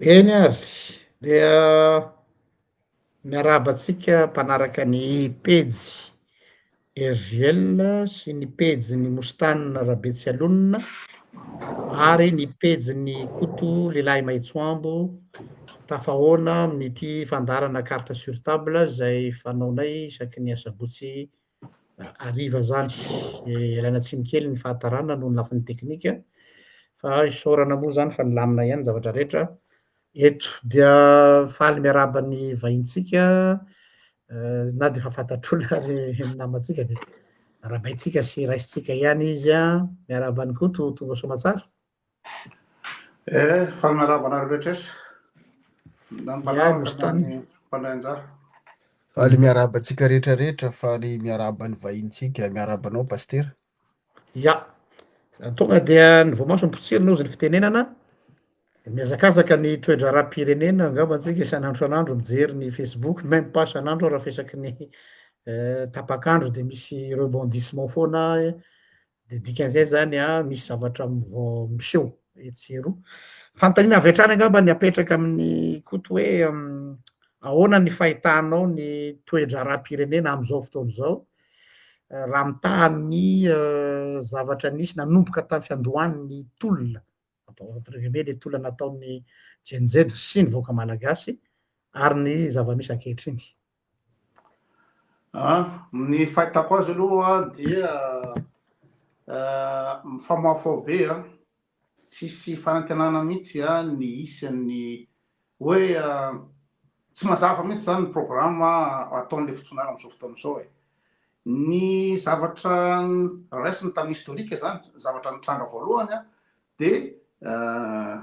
Eny ary, dia miarahaba antsika mpanaraka ny pejy RJL sy ny pejin'i Mostana Rabetsialonina ary ny pejin'i Koto Lehilahy Mahitsoambo tafahoana amin'ity fandaharana carte sur table izay fanaonay isaky ny asabotsy hariva zany. Ialana tsiny kely ny fahatarana noho ny lafiny teknika fa isaorana moa zany fa nilamina ihany ny zavatra rehetra eto. Dia faly miarahaba ny vahintsika na dia efa fantatr'olona ary ny namantsika dia arahabaintsika sy raisintsika ihany izy an. Miarahaba an'i Koto, tonga soa aman-tsara. Eh, faly miarahaba anareo rehetra rehetra. Na ny mpanaraka na ny mpandray anjara. Faly miarahaba antsika rehetra rehetra, faly miarahaba ny vahintsika, miarahaba anao Pasitera. Ya, tonga dia ny voamaso mipotsirina hozy ny fitenenana, mihazakazaka ny toe-draharaham-pirenena angamba antsika isan'andro isan'andro mijery ny Facebook, même pas isan'andro raha fa isaky ny tapak'andro dia misy rebondissement foana. De dikan'izay zany an, misy zavatra vao miseho etsy sy eroa. Fanontaniana avy hatrany angamba ny apetraka amin'i Koto hoe ahoana ny fahitanao ny toe-draharaham-pirenena amin'izao fotoana izao raha mitaha ny zavatra nisy nanomboka tamin'ny fiandohan'ny tolona, atao entre guillemets le tolona nataon'ny Gen Z sy ny vahoaka malagasy ary ny zava-misy ankehitriny. Ah, ny fahitako azy aloha dia mifamoafoa be an, tsisy fanantenana mihitsy an ny isan'ny hoe tsy mazava mihitsy zany ny programme ataon'ilay fitondrana amin'izao fotoana izao e. Ny zavatra raisiny tamin'ny historique zany, zavatra nitranga voalohany an, dia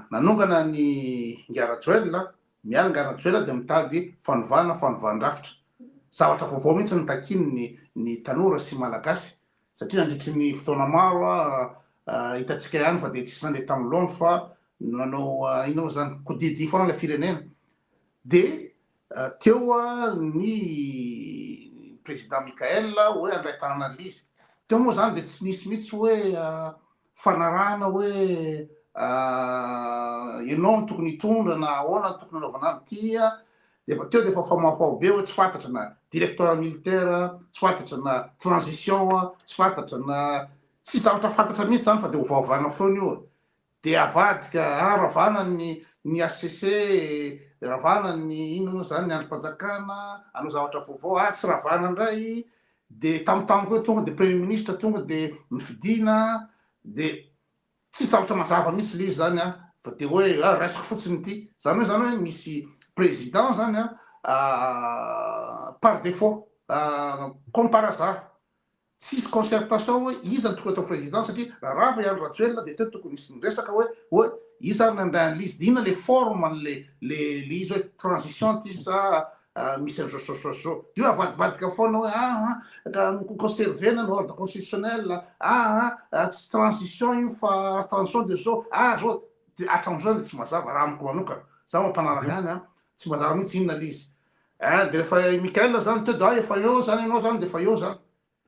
nanongana an'i Ingahy Rajoelina, miala Ingahy Rajoelina dia mitady fanovana, fanovan-drafitra. Zavatra vaovao mihitsy no takian'ny ny tanora sy Malagasy satria nandritry ny fotoana maro hitantsika ihany fa dia tsisy nandeha tamin'ny laony fa nanao inona moa izany, kodiadia foana ilay firenena. Dia teo ny président Mickaël hoe handray tanana an'ilay izy. Teo moa izany dia tsy nisy mihitsy hoe fanarahana hoe ianao no tokony hitondra na ahoana no tokony hanaovana an'ity dia efa teo dia efa famafaho be hoe tsy fantatra na directoire militaire, tsy fantatra na transition, tsy fantatra na tsy zavatra fantatra mihitsy izany fa dia ovaovana foana io dia avadika ah ravana ny ny HCC, ravana ny inona moa izany ny andrim-panjakana, hanao zavatra vaovao, ah tsy ravana indray De tampotampoka eo tonga de premier ministre tonga de nofidina de tsisy zavatra mazava mihitsy le izy zany an, fa de hoe ah raisiko fotsiny ity, zany hoe zany hoe misy président zany an par défaut comme par hasard, tsisy concertation hoe iza no tokony atao président satria raha rava i Andry Rajoelina de teo tokony hisy niresaka hoe hoe iza ary nandray an'le izy de inona le forme an'le le le izy hoe transition ty sa misy an'izao sy zao sy zao. Dia io avadibadika foana hoe aa ka conserver-na ny ordre constitutionnel, aa tsy transition io fa transition dia zao, aa zao. Dia hatramin'izao dia tsy mazava raha amiko manokana. Za mampanaraka ihany an, tsy mazava mihitsy inona ilay izy. Ein, dia rehefa i Mickaël zany teo dia ah efa eo zany ianao zany dia efa eo zany.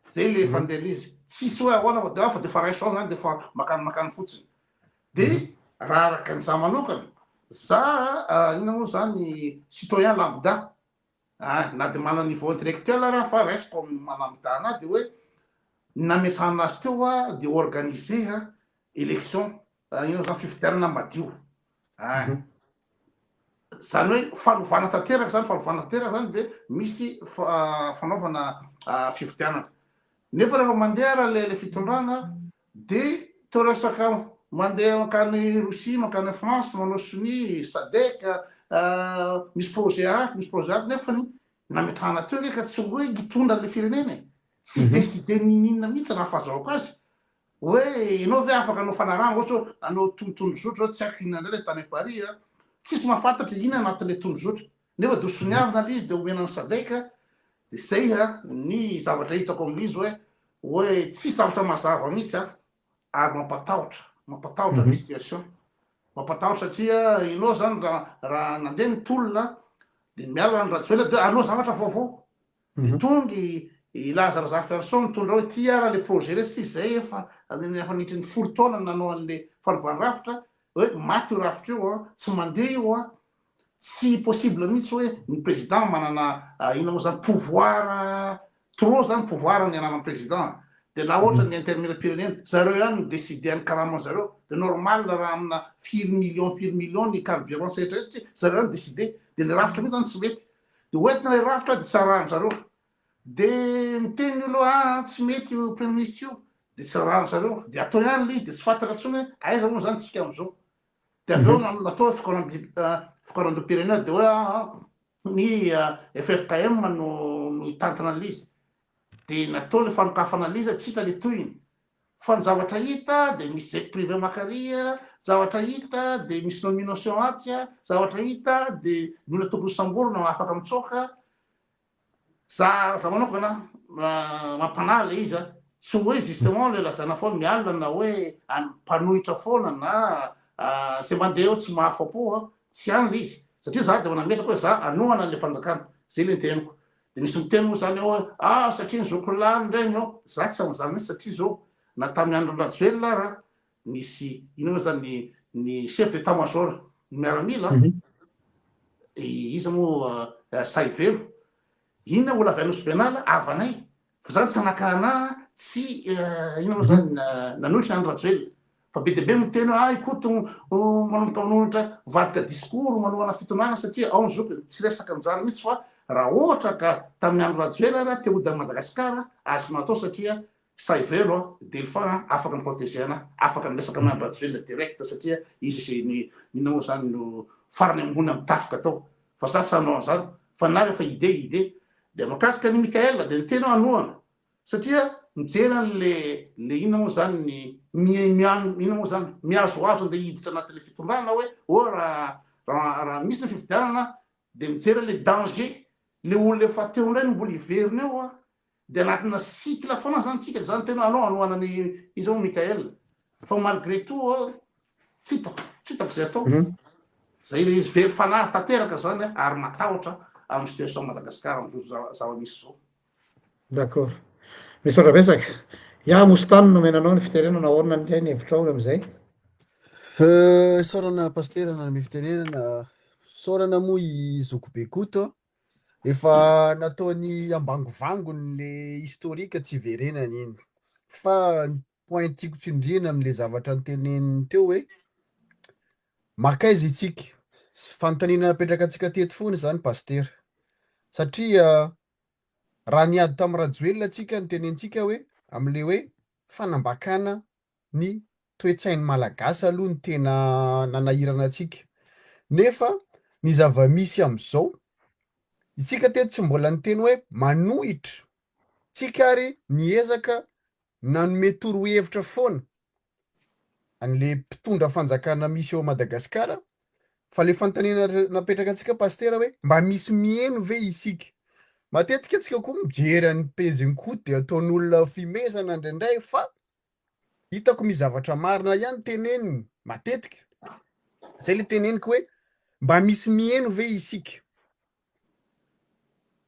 Zay le fandehan'izy. Tsisy hoe ahoana fa dia fa dia efa raiso ao zany dia efa makany makany fotsiny. Dia raha araka ny za manokana, za inona moa zany citoyen lambda, ah na dia manana niveau intellectuel ary aho fa raisiko amin'ny maha lambda anahy dia hoe ny nametrahana azy teo aho dia organiser élection, inona moa zany fifidianana madio. Ah. Zany hoe fanovana tanteraka zany, fanovana tanteraka zany dia misy fanaovana fifidianana. Nefa rehefa mandeha ara le le fitondrana dia toa resaka mandeha mankany Russie, mankany France, manao sonia, Sadec, misy projet ato, misy projet ato, nefa ny nametrahana teo nge ka tsy hoe hitondra an'le firenena e. Tsy décider n'inon'inona mihitsy raha fahazahoako azy. Hoe ianao ve afaka hanao fanarahana ohatra hoe hanao tondrozotra zao tsy haiko inona indray ilay tany Paris a, tsisy mahafantatra inona anatin'ilay tondrozotra nefa dia ho soniavina ilay izy dia omena ny Sadec dia zay a ny zavatra hitako amin'ilay izy hoe hoe tsisy zavatra mazava mihitsy a ary mampatahotra mampatahotra ny situation mampatahotra satria ianao zany raha raha nandeha ny tolona dia miala Andry Rajoelina dia hanao zavatra vaovao Dia tonga i i Laza Razafiarison nitondra hoe ity ara le projet resy ity zay efa efa nitry ny 10 taona nanao an'le fanovana rafitra hoe maty io rafitra io an, tsy mandeha io an. Tsy possible mihitsy hoe ny président manana inona moa zany pouvoir trop zany pouvoir ny ananan'ny président de na ohatra ny antenimierampirenena zareo ihany no décider ny karaman zareo de normal raha amina firy million firy million ny carburant sy rehetra rehetra satria zareo ihany décider de le rafitra mihitsy zany tsy mety de hoentina le rafitra de tsarahan zareo de miteny ny olo hoe aa tsy mety io premier ministre io de tsarahan zareo de atao ihany le izy de tsy fantatra intsony hoe aiza moa zany tsika amizao De avy eo natao fikaonandoham-pirenena de hoe ny ffkm no no hitantana an'ilay izy. De natao le fanokafana an'ilay izy, tsy hita le tohiny. Fa ny zavatra hita de misy jet privé makary, zavatra hita de misy nomination atsy, zavatra hita de ny olona tokony samborina afaka mitsoaka. Za za manokana mampanahy le izy a, tsy hoe justement le lazaina foana mialona na hoe any mpanohitra foana na ze mandeha eo tsy mahafapo a, tsy any le izy satria za de efa nametraka hoe za hanohana anle fanjakana, zay le teniko, de misy miteny moa zany eo hoe ah satria ny zokiny lany reny eo, za tsy amzany mihitsy satria zao na tamin'ny andron'i Rajoelina ara nisy inona moa zany ny ny chef d'état major ny miaramila iza moa Sahivelo inona olona avy any Nosy Benala havanay fa zany tsy hanakana tsy inona moa zany nanohitra an'i Rajoelina fa be dia be miteny hoe ah i Koto manomboka manohitra mivadika discours manohana fitondrana satria ao ny zokiny tsy resaka an'izany mihitsy fa raha ohatra ka tamin'ny andro Rajoelina ary te hody an'i Madagasikara azoko natao satria Sahivelo a, Delphin a, afaka mi-protéger ana, afaka miresaka amin'i Andry Rajoelina direct satria izy izay ny inona moa zany no farany ambony amin'ny tafika tao. Fa za tsy hanao an'izany fa na rehefa idée idée. Dia mahakasika an'i Mickaël dia ny tena hanohana satria mijery an'le le inona moa zany ny mi mian inona moa zany mihazohazo andeha hiditra anatin'le fitondrana hoe oh raha raha raha misy ny fifidianana dia mijery an'le danger le olona efa teo indray no mbola hiverina eo a. De anatina cycle foana zany tsika de zany tena anao hanohana ny iza moa Mickaël fa malgré tout tsy hitako tsy hitako zay atao zay le izy very fanahy tanteraka zany ary matahotra amin'ny situation Madagascar amzao zava-misy zao. D'accord. Misaotra betsaka. Ya Moustane nomena anao ny fitenenana ahoana indray ny hevitrao amin'izay? Isaorana Pasitera nanome fitenenana. Isaorana moa i Zokibe Koto Efa nataony ambangovangony le historique tsy hiverenana iny. Fa ny point tiako tsindriana amle zavatra noteneniny teo hoe makaiza isika? Fanontaniana napetraka antsika teto foana izany Pasitera. Satria raha niady tamin'i Rajoelina tsika notenenitsika hoe amle hoe fanambakana ny toe-tsain'ny Malagasy aloha no tena nanahirana antsika. Nefa ny zava-misy amin'izao, isika teto tsy mbola niteny hoe manohitra, tsika ary niezaka nanome torohevitra foana an'le mpitondra fanjakana misy eo Madagasikara Fa le fanontaniana napetraka antsika Pasitera hoe mba misy miheno ve isika? Matetika antsika koa mijery an'i pejin'i Koto dia ataon'olona fimezana indraindray fa hitako misy zavatra marina ihany teneniny matetika. Zay le teneniko hoe mba misy miheno ve isika?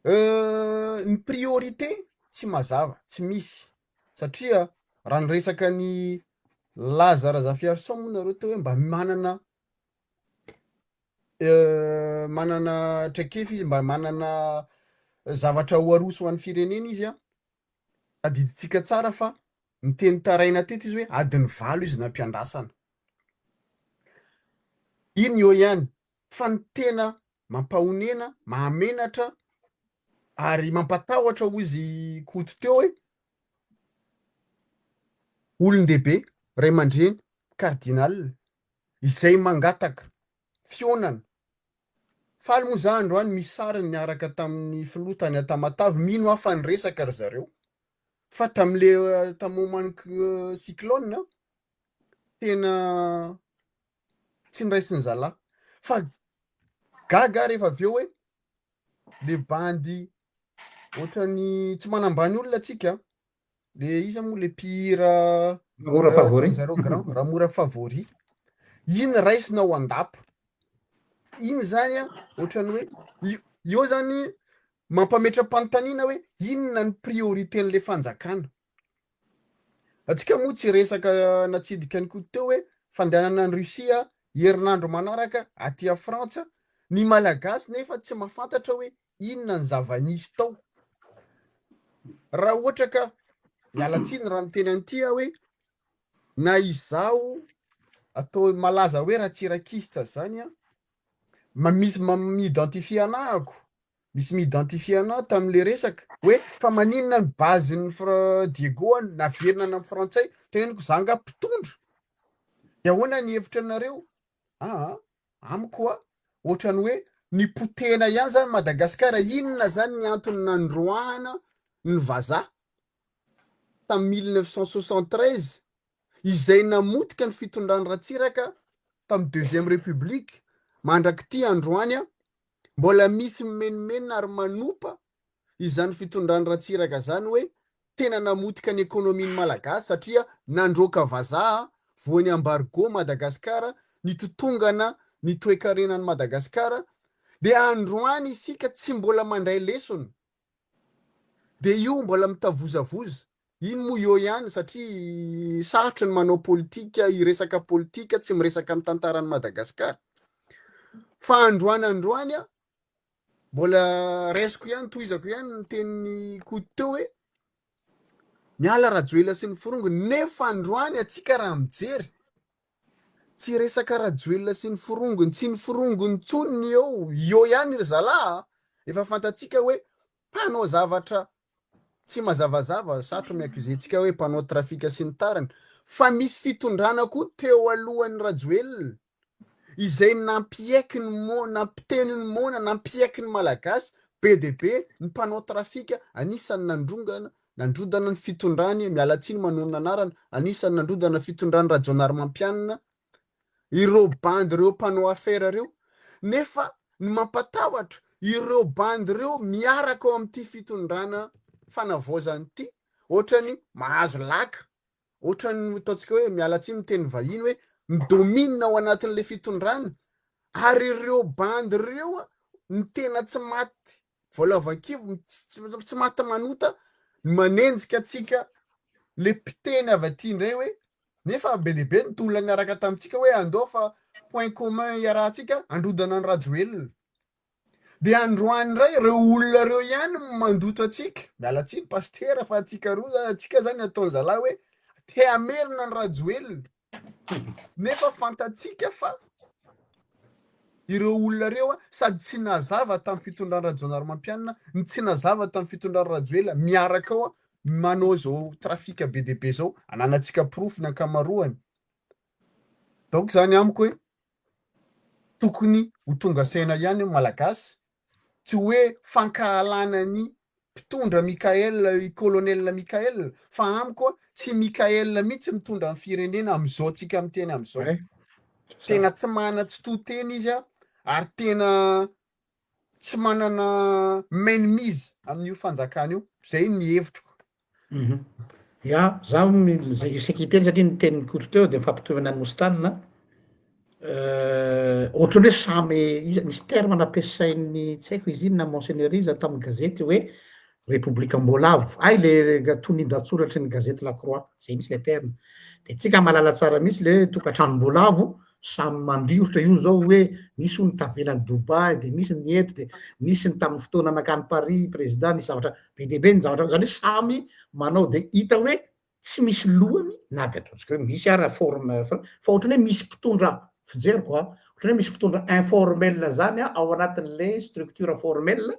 Ny priorité tsy mazava, tsy misy satria raha niresaka ny Laza Razafiarison moa nareo teo hoe mba manana manana traikefa izy, mba manana zavatra ho aroso ho an'ny firenena izy an, tadidintsika tsara fa niteny taraina teto izy hoe adiny valo izy nampiandrasana. Iny eo ihany fa ny tena mampahonena, mahamenatra ary mampatahotra hoy izy Koto teo hoe olon-dehibe, ray aman-dreny, cardinal, izay mangataka fihaonana. Faly moa za androany misy sariny niaraka tamin'ny filoha tany Tamatave, mino aho fa niresaka ry zareo fa tamle tamin'ny moment cyclone tena tsy niraisin'ny zalahy fa gaga aho rehefa avy eo hoe le bandy ohatran'ny tsy manambany olona tsika le iza moa le mpihira Ramora favori. zareo grand Ramora favori iny raisina ao an-dapa iny zany a ohatran'ny hoe io zany mampametra-panontaniana hoe inona ny priorité-n'le fanjakana Antsika moa tsy resaka natsidika ny Koto teo hoe fandehanana any Russie herinandro manaraka aty a Frantsa. Ny Malagasy nefa tsy mahafantatra hoe inona ny zava-nisy tao. Raha ohatra ka, miala tsiny raha miteny an'ity aho hoe na izaho atao malaza hoe ratsirakista zany an, ma- misy ma- mi-identifier anahako, misy mi-identifier anah tamin'le resaka hoe fa maninona ny base-n'ny Fra- Diego an naverina any amin'ny frantsay, teneniko za nga mpitondra, de ahoana ny hevitra anareo? Aa amiko a ohatrany hoe nipotehina ihany zany Madagasikara, inona zany ny antony nandroahana ny vazaha tamin'ny 1973 izay namotika ny fitondran'i Ratsiraka tamin'ny deuxième république mandrak'ity androany a mbola misy mimenomenona ary manopa izany fitondran'i Ratsiraka zany hoe tena namotika ny économie ny Malagasy satria nandroaka vazaha voan'ny embargo Madagascar nitotongana ny toekarenan'i Madagascar dia androany isika tsy mbola mandray lesona dia io mbola mitavozavoza iny moa eo ihany satria sarotra ny manao politika hiresaka politika tsy miresaka ny tantaran'i Madagascar fa androany androany a Mbola raisiko ihany, tohizako ihany ny tenin'i Koto teo hoe miala Rajoelina sy ny forongony nefa androany antsika raha mijery tsy resaka Rajoelina sy ny forongony, tsy ny forongony intsony ny eo, eo ihany ry zalahy a! Efa fantatsika hoe mpanao zavatra tsy mazavazava, sarotra mi-accuser antsika hoe mpanao trafic sy ny tariny, fa misy fitondrana koa teo alohan'i Rajoelina izay nampiaiky ny moana, nampiteny ny moana, nampiaiky ny Malagasy be dia be ny mpanao trafika, anisan'ny nandrongana, nandrodana ny fitondrany, miala tsiny manonona anarana, anisan'ny nandrodana ny fitondran'i Rajaonarimampianina, ireo bandy ireo mpanao afera ireo, nefa ny mampatahotra, ireo bandy ireo miaraka ao amin'ity fitondrana fanavaozana ity, ohatrany mahazo laka, ohatran'ny ataontsika hoe miala tsiny miteny vahiny hoe mi-domine ao anatin'ilay fitondrana ary ireo bandy ireo ny tena tsy maty voalavo an-kibo tsy maty manota ny manenjika antsika le mpiteny avy aty indray hoe nefa be dia be ny tolona niaraka tamintsika hoe andao fa point commun iarahantsika androdana an'i Rajoelina Dia androany indray ireo olona ireo ihany no mandoto antsika. Miala tsiny Pasitera fa antsika roa, antsika zany ataon'ny zalahy hoe te hamerina an'i Rajoelina. Nefa fantatsika fa ireo olona ireo sady tsy nazava tamin'ny fitondran'i Rajaonarimampianina no tsy nazava tamin'ny fitondran'i Rajoelina miaraka ao manao izao trafic be dia be izao. Ananantsika porofo ny ankamaroany. Donc zany amiko hoe tokony ho tonga saina ihany ny Malagasy, tsy hoe fankahalana ny mpitondra Mickaël, i colonel Mickaël, fa amiko tsy Mickaël mihitsy mitondra ny firenena amin'izao tsika miteny amin'izao. Tena tsy manana tsy to teny izy ary tena tsy manana main mise amin'io fanjakana io, zay ny hevitroko. Ya, zaho zay saika hiteny satria ny tenin'i Koto teo de mifampitohina an'i Moustane, ohatran'ny hoe samy iza nisy terme nampiasain'ny tsy haiko izy iny na monseigneur iza tamin'ny gazety hoe repoblikam-boalavo, hay le tonin-dahatsoratry ny gazety la croix, zay mihitsy le terme, de tsika mahalala tsara mihitsy le hoe tokantranom-boalavo samy mandrirotra io zao hoe misy hono tavela any Dubaï de misy ny eto de misy ny tamin'ny fotoana nankany Paris président nisy zavatra be dia be ny zavatra zany hoe samy manao de hita hoe tsy misy lohany na de ataontsika hoe misy ara forme fa ohatran'ny hoe misy mpitondra fijeriko a ohatran'ny hoe misy mpitondra informel zany a ao anatin'le structure formel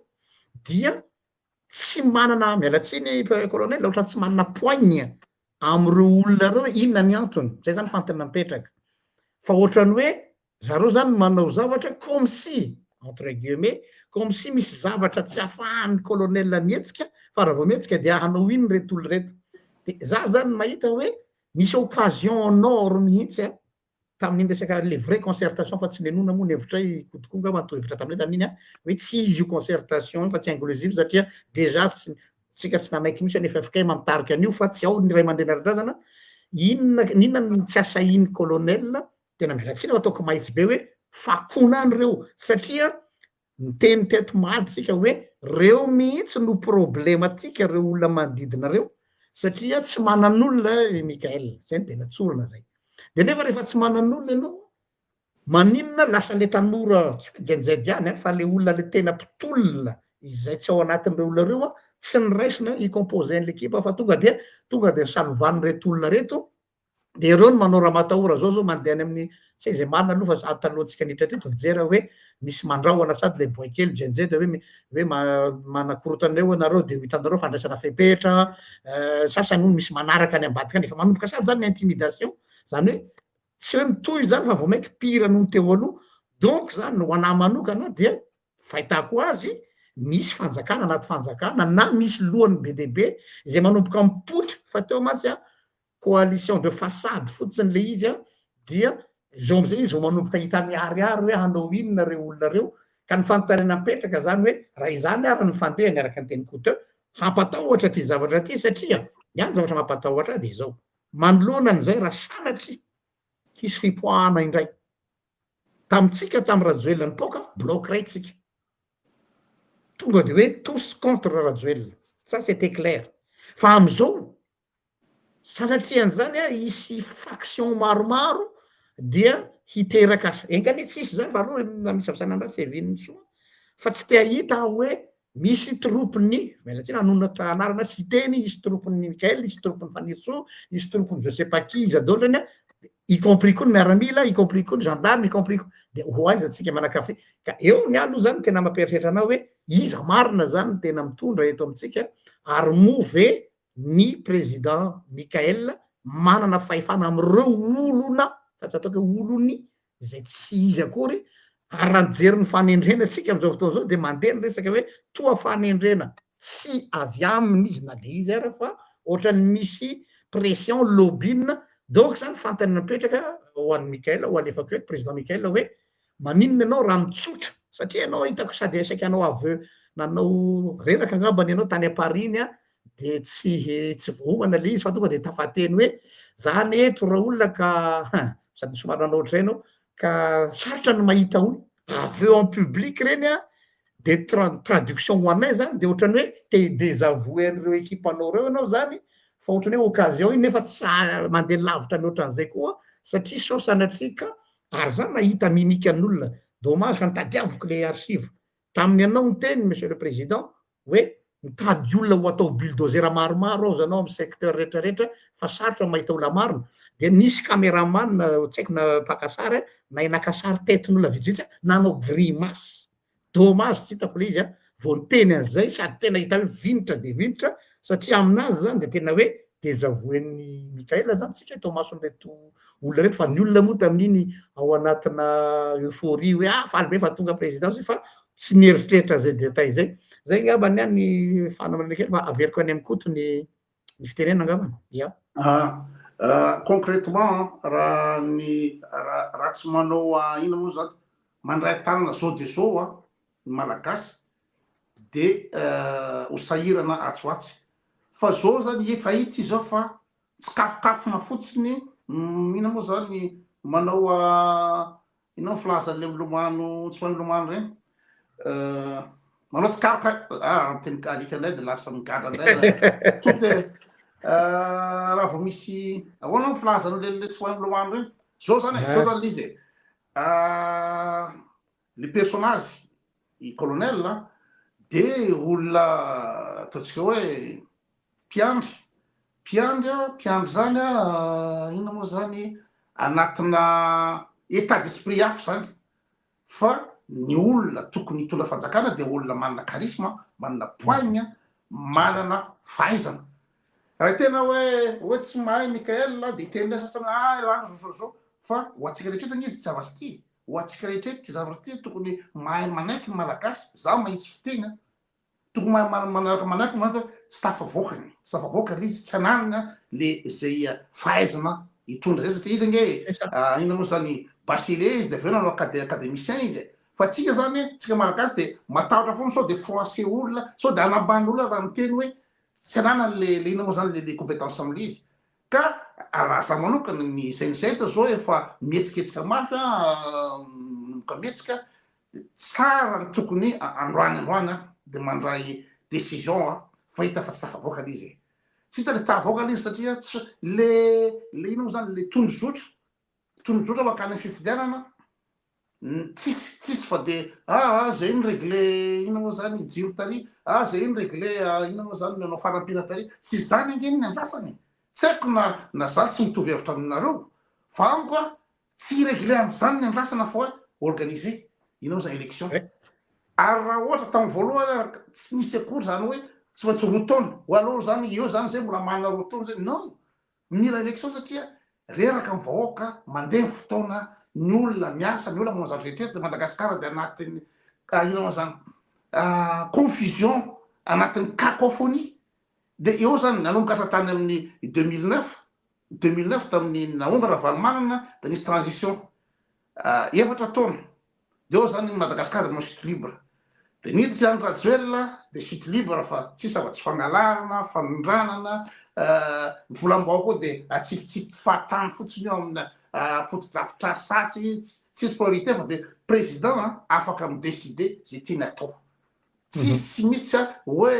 dia tsy manana, miala tsiny colonel, ohatran'ny tsy manana poigne amin'ireo olona ireo hoe inona ny antony, zay zany fantany mipetraka, fa ohatran'ny hoe zareo zany manao zavatra comme si, entre guillemets, comme si misy zavatra tsy afahan'ny colonel mihetsika, fa raha vao mihetsika dia hanao inona ireto olona ireto, de za zany mahita hoe misy occasion en or mihitsy an, tamin'iny resaka le vrai concertation fa tsy nenona moa ny hevitray Koto koa angamba nitohy hevitra taminay tamin'iny an, hoe tsy izy io concertation io fa tsy inclusive satria déjà tsy tsika tsy nanaiky mihitsy ny ffkm mitarika an'io fa tsy ao ny ray aman-dreny ara-drazana, inona inona no tsy asahian'ny colonel, tena miala tsiny fa ataoko mahitsy be hoe fakona any ireo satria niteny teto Mada tsika hoe reo mihitsy no problematika reo olona manodidina reo satria tsy manan'olona i Mickaël, zay no tena tsorina zay, de nefa rehefa tsy manan'olona ianao. Maninona lasa le tanora, tsy hoe Gen Z ihany an, fa le olona le tena mpitolona izay tsy ao anatin'ireo olona ireo an, tsy niraisina hi-composer an'le ekipa fa tonga dia tonga dia salovan'ireto olona ireto, de ireo no manao ramatahora zao zao mandeha any amin'ny, tsy hay izay marina aloha fa za talohantsika niditra teto nijery aho hoe misy mandrahona sady le boay kely Gen Z hoe hoe manakorotana eo ianareo de ho hitanareo fandraisana fepetra, sasany hono misy manaraka any ambadika any, efa manomboka sady zany ny intimidation, zany hoe tsy hoe mitohy zany fa vao mainka pire noho ny teo aloha, donc zany ho anah manokana dia fahitako azy misy fanjakana anaty fanjakana na misy lohany be dia be izay manomboka mipoitra fa teo mantsy an coalition de façade fotsiny le izy an dia zao amizay izy vao manomboka hita miharihary hoe hanao inona reo olona reo ka ny fanontaniana mipetraka zany hoe raha izany ary ny fandehany araka ny tenin'i Koto hampatahotra ty zavatra ty satria ny ahy ny zavatra mampatahotra ahy dia izao Manoloana an'izay raha sanatria hisy fipoahana indray. Tamintsika tamin'i Rajoelina nipoaka, bloc iray tsika. Tonga dia hoe tous contre Rajoelina. Ça c'était clair. Fa amin'izao, sanatria an'izany hisy faction maromaro dia hiteraka, enga anie tsy hisy izany fa aleo na misy avy saina ratsy hevian'ny soa, fa tsy te hahita aho hoe Misy troupe-n'ny, miala tsiny hanonona anarana tsy hiteny, hisy troupe-n'ny Mickaël, hisy troupe-n'ny Fanirisoa, hisy troupe-n'ny je sais pas qui iza daholo reny an, y compris koa ny miaramila, y compris koa ny gendarme, y compris koa, de ho aiza tsika manakafy ty? Ka eo ny ahy aloha zany tena mampieritreritra anah hoe iza marina zany no tena mitondra eto amintsika ary moa ve ny président Mickaël manana fahefana amin'ireo olona fa tsy ataoko hoe olony izay tsy izy akory, ary raha mijery ny fanendrena antsika amin'izao fotoana izao dia mandeha ny resaka hoe toa fanendrena tsy avy aminy izy na dia izy ara fa ohatran'ny misy pression lobbying, donc zany fanontaniana mipetraka ho an'i Mickaël, ho alefako eto président Mickaël hoe maninona ianao raha mitsotra satria ianao hitako sady saika hanao aveu nanao reraka angambany ianao tany à Paris iny an, de tsy tsy voaomana le izy fa tonga de tafateny hoe za anie eto raolona ka sady somary nanao ohatr'izay ianao ka sarotra ny mahita olona avy eo en public reny an de traduction ho anay zany de ohatran'ny hoe te hi-desavouer an'ireo ekipanao reo ianao zany fa ohatran'ny hoe occasion iny nefa tsy sahy mandeha lavitra mihoatran'izay koa satria sao sanatria ka ary za nahita mimique an'olona dommage fa nitadiaviko le archive tamin'ny anao niteny monsieur le président hoe mitady olona ho atao bulldozer maromaro aho zanao amin'ny secteur rehetra rehetra fa sarotra ny mahita olona marina dia nisy cameraman tsy haiko na mpaka sary nahay naka sary tetin'olona vitsivitsy nanao grimace dommage tsy hitako le izy a vao niteny an'izay sady tena hita hoe vinitra dia vinitra satria aminazy zany dia tena hoe dezavouen'i Mickaël zany tsika eto imason'ireto olona ireto fa ny olona moa tamin'iny ao anatina euphorie hoe ah faly be fa tonga présidence fa tsy nieritreritra zay détail zay. Zay angamba ny ahy ny fanamarihana kely fa averiko any amin'i Koto ny ny fitenenana angambany. Ya. Ah, concrètement raha ny raha tsy manao inona moa zany mandray tanana zao dia zao an ny malagasy de ho sahirana atsy ho atsy fa zao zany efa hita izao fa tsikafokafona fotsiny inona moa zany manao inona ny filazan'le milomano tsy mahay milomano reny manao tsikaroka ah miteny alika indray de lasa migadra indray tout e raha vao misy ahoana ny filazan'le le tsy mahay milomano reny zao zany e zao zany le izy e le personnage i colonel de olona ataontsika hoe mpiandry, mpiandry a, mpiandry zany a, inona moa zany, anatina état d'esprit hafa zany, fa ny olona tokony hitondra fanjakana dia olona manana charisme, manana poigne, manana fahaizana. Raha tena hoe hoe tsy mahay Mickaël dia hiteny indray sasany hoe ah rano zao zao zao, fa ho antsika rehetra eto ange izy tsy zavatra ity e, ho antsika rehetra eto ity zavatra ity, tokony mahay manaiky ny Malagasy, za mahitsy fiteny an, Tokony mahay manaraka manaiky mantsy hoe tsy tafavoaka ny, tsy tafavoaka le izy, tsy ananana le zay fahaizana hitondra zay satria izy ange inona moa zany bachelier izy de avy eo nanao académicien izy e. Fa tsika zany, tsika malagasy de matahotra foana sao de froisser olona, sao de hanambany olona raha miteny hoe tsy ananany le le inona moa zany le le compétence amle izy. Ka raha za manokana ny CNZ zao efa mihetsiketsika mafy an, manomboka mihetsika Tsara ny tokony androany androany an de mandray décision an fa hita fa tsy tafavoaka le izy e! Tsy hita le tafavoaka le izy satria tsy le le ino moa zany le tondrozotra tondrozotra mankany am fifidianana. Tsisy, tsisy fa de ah ah zay ny regle inona moa zany jiro tary, ah zay ny regle inona moa zany nanao fanampiana tary, tsy izany ange ny andrasana e! Tsy haiko na na za tsy mitovy hevitra aminareo fa amiko a tsy hi-regle an'izany ny andrasana fa hoe organiser inona moa zany election. Ary raha ohatra tamin'ny voalohany ary tsy nisy akory zany hoe tsy maintsy roa taona, ou alors zany eo zany zay mbola manana roa taona zay, non! Mila election satria reraka ny vahoaka, mandeha ny fotoana, ny olona miasa, ny olona manao zavatra rehetra eto Madagascar dia anatin'ny inona moa zany confusion, anatin'ny cacophonie. Dia eo zany nanomboka asa tany amin'ny 2009, 2009 tamin'ny nahomby Ravalomanana dia nisy transition efatra taona. Dia eo zany Madagascar dia manao chute libre. Dia niditra i Andry Rajoelina dia chute libre fa tsisy afa-tsy fangalarana, fanondranana, ny volam-bahoaka koa dia atsipitsipy fahatany fotsiny eo amina fotodrafitrasa tsy tsisy priorité fa dia président afaka mi-decider izay tiany atao. Tsisy mihitsy hoe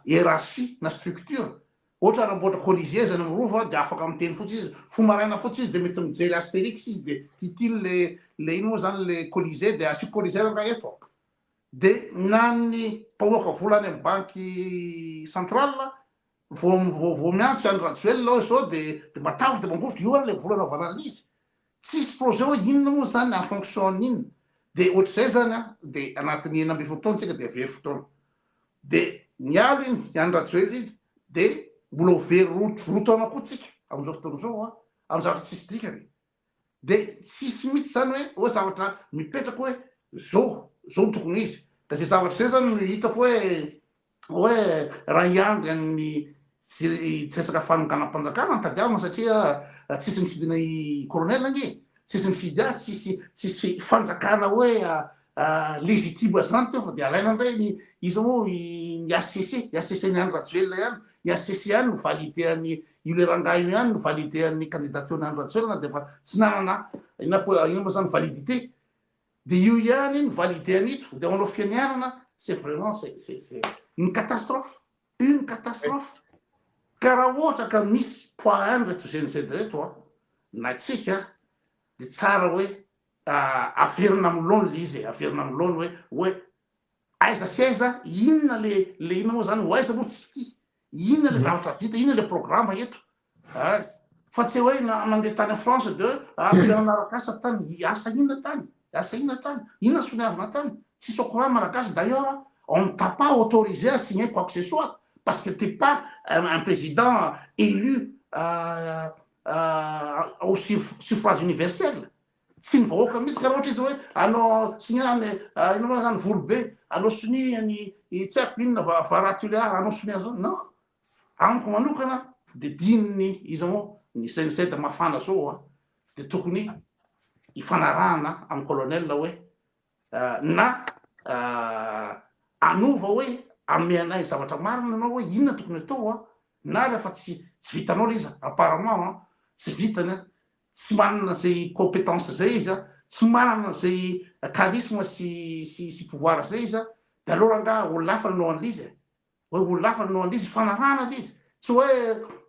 hiérarchie na structure Ohatra hanamboatra colisée zany am rova de afaka miteny fotsiny izy, fo maraina fotsiny izy de mety mijery Asterix izy de titily le le ino moa zany le colisée de asio colisée rangah eto a! De na ny mpamoaka vola any am banky centrale vao vao vao miantso i Andry Rajoelina hoe zao de de matahotra de mangovitra io ary le vola anaovana an'izy. Tsisy projet hoe inona moa zany en fonction an'inona. De ohatr'izay zany an, de anatin'ny 16 taona tsika de very fotoana. De niala iny i Andry Rajoelina iny de mbola ho very roa roa taona koa tsika amin'izao fotoana izao an, amin'ny zavatra tsisy dikany. De tsisy mihitsy zany hoe hoe zavatra mipetraka hoe zao, zao no tokony ho izy. Ka zay zavatra zay zany no hitako hoe hoe raha hiandry an'ny tsy tsy resaka fanonganam-panjakana no tadiavina satria tsisy nifidy an'i colonel ange e, tsisy nifidy azy, tsisy tsisy fanjakana hoe légitime zany teo fa dia alaina indray ny iza moa ny HCC, ny HCC ny Andry Rajoelina ihany, ny HCC ihany no valide an'i io le rangahy io ihany no valide an'ny candidature-n'i Andry Rajoelina dia efa tsy nanana inona inona moa zany validité. Dia io ihany no valide an'ito, dia manao fianianana, c'est vraiment c'est c'est c'est une catastrophe, une catastrophe. Ka raha ohatra ka misy poids any reto GNZ reto an, na tsika dia tsara hoe averina amin'ny laoniny le izy e, averina amin'ny laoniny hoe hoe Aiza sy aiza, inona le le inona moa zany, ho aiza moa tsika ity? Inona le zavatra vita, inona le programa eto? Ay, fa tsy hoe nandeha tany en France de hoe ah nanaraka asa tany, asa inona tany? Asa inona tany? Inona soniavina tany? Tsisy au courant malagasy d'ailleurs on ne t'a pas autorisé à signer quoi que ce soit parce que t'es pas un président élu au suffrage universel. Tsy ny vahoaka mihitsy ka raha ohatra izy hoe anao sonia any inona moa zany volobe, anao sonia any tsy haiko inona Varaha Tuléar, anao sonia zao, non. Amiko manokana de dininy iza moa ny CNZ mafana zao a, de tokony hifanarahana amin'ny colonel hoe na hanova hoe hanome anay zavatra marina ianao hoe inona tokony atao a, na rehefa tsy tsy vitanao le izy apparemment an, tsy vitany an, tsy manana izay compétence izay izy an, tsy manana izay charisme sy sy sy pouvoir izay izy an, de aleo rangaha olona hafa no hanao an'ilay izy e. Hoe olona hafa no nanao an'izy, ifanarahana ilay izy. Tsy hoe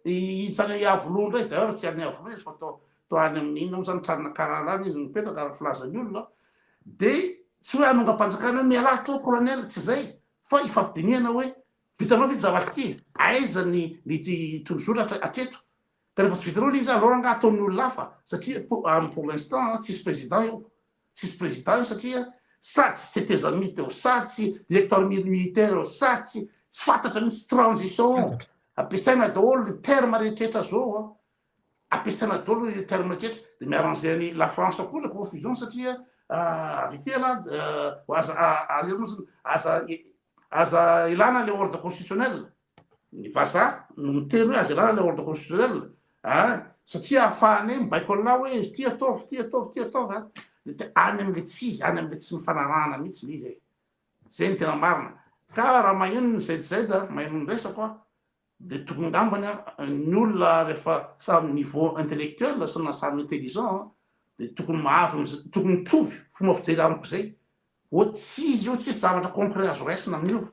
hiditra any Iavoloha indray, d'ailleurs tsy any Iavoloha izy fa toa toa any amin'ny inona moa izany, tranona karana any izy no mipetraka araka ny filazan'ny olona. Dia tsy hoe hanongam-panjakana hoe mialà teo colonel, tsy izay, fa ifampidinihana hoe vitanao ve ity zavatra ity, aiza ny ny tondrozotra hatreto. Ka rehefa tsy vitanao ilay izy, aleo rangaha ataon'ny olona hafa, satria pour l'instant tsisy président eo. Tsisy président io satria sady tsy tetezamita eo, sady tsy directoire militaire eo, sady tsy tsy fantatra mihitsy transition. Ampiasaina daholo ny terme rehetrretra zao an. Ampiasaina daholo ny terme rehetrretra. Dia mi-arranger an'i la France koa le confusion satria avy ety ialahy aza aza aza ilana le ordre constitutionnel. Ny vazaha no miteny hoe aza ialana ilay ordre constitutionnel a, satria ahafahanay mibaiko an'lah hoe ity ataovy, ity ataovy, ity ataovy a. Dia te any amin'ilay tsy izy, any amin'ilay tsy nifanarahana mihitsy ilay izy e. Izay no tena marina. Ka raha maheno ny ZZ, maheno ny resako aho, dia tokony angambany ny olona rehefa samy niveau intellectuel sy na samy intelligent dia tokony mahazo, tokony mitovy fomba fijery amiko izay. Hoe tsy izy io, tsisy zavatra concret azo raisina amin'io.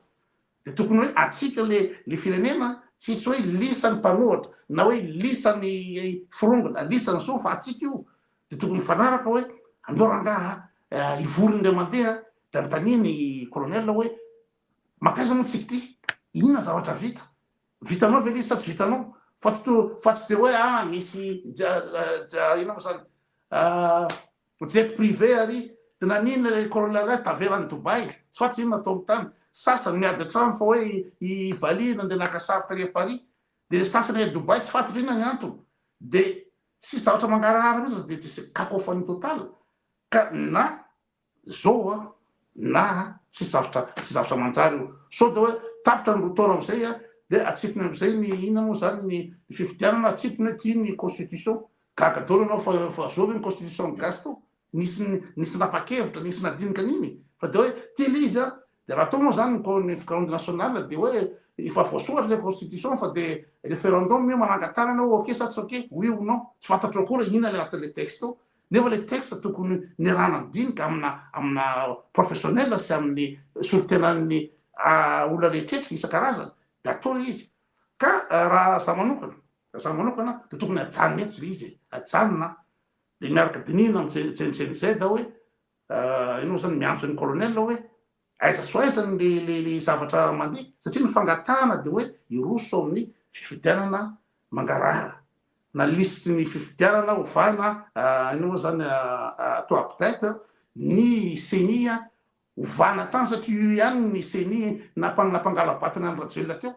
Dia tokony hoe atsika le le firenena, tsisy hoe lisany mpanohatra na hoe lisany forongona, lisany soa fa atsika io. Dia tokony mifanaraka hoe andao rangaha a, hivory indray mandeha de anontaniany i colonel hoe mankaiza moa tsika ity? Inona zavatra vita? Vitanao ve le izy sa tsy vitanao? Fa tsy to fa tsy de hoe ah misy inona moa zany jet privé ary de naninona le colonel ray tavela any Dubaï? Tsy fantatro inona ataony tany. Sasany miady an-trano fa hoe i Valiha nandeha naka sary tany Paris de le sasany any Dubaï tsy fantatro inona ny antony. De tsisy zavatra mangarahara mihitsy fa de c'est cacophonie totale ka na Zao a na tsy zavtra tsy zavtra manjary io. Sao de hoe tapitra ny roa taona amizay a de atsipiny amizay ny inona moa zany ny fifidianana atsipiny hoe ty ny constitution. Gaga daholo ianao fa fa zao ve ny constitution gasy tao? Nisy nisy napa-kevitra nisy nadinika an'iny fa de hoe ty le izy a de raha atao moa zany ny ny grande nationale de hoe efa voasoratra le constitution fa de referendum io manangan-tanana hoe ok sa tsy ok, oui ou non, tsy fantatrao akory hoe inona le anatin'le texte ao. Nefa ilay texte tokony niarahana nidinika amina amina professionnel sy amin'ny solontenan'ny olona rehetrretra isan-karazany dia atao ilay izy. Ka raha za manokana, raha za manokana dia tokony ajanona eto ilay izy e, ajanona dia miaraka dinihina amin'ny Gen Gen Z hoe inona moa zany miantso an'i colonel hoe Aiza sy ho aiza ny le le zavatra mandeha? Satria ny fangatahana dia hoe hiroso amin'ny fifidianana mangarahara. Na lisitry ny fifidianana ovana inona moa zany atao update, ny ceni ovana tany satria io ihany ny ceni nampangala-bato an'i Andry Rajoelina teo.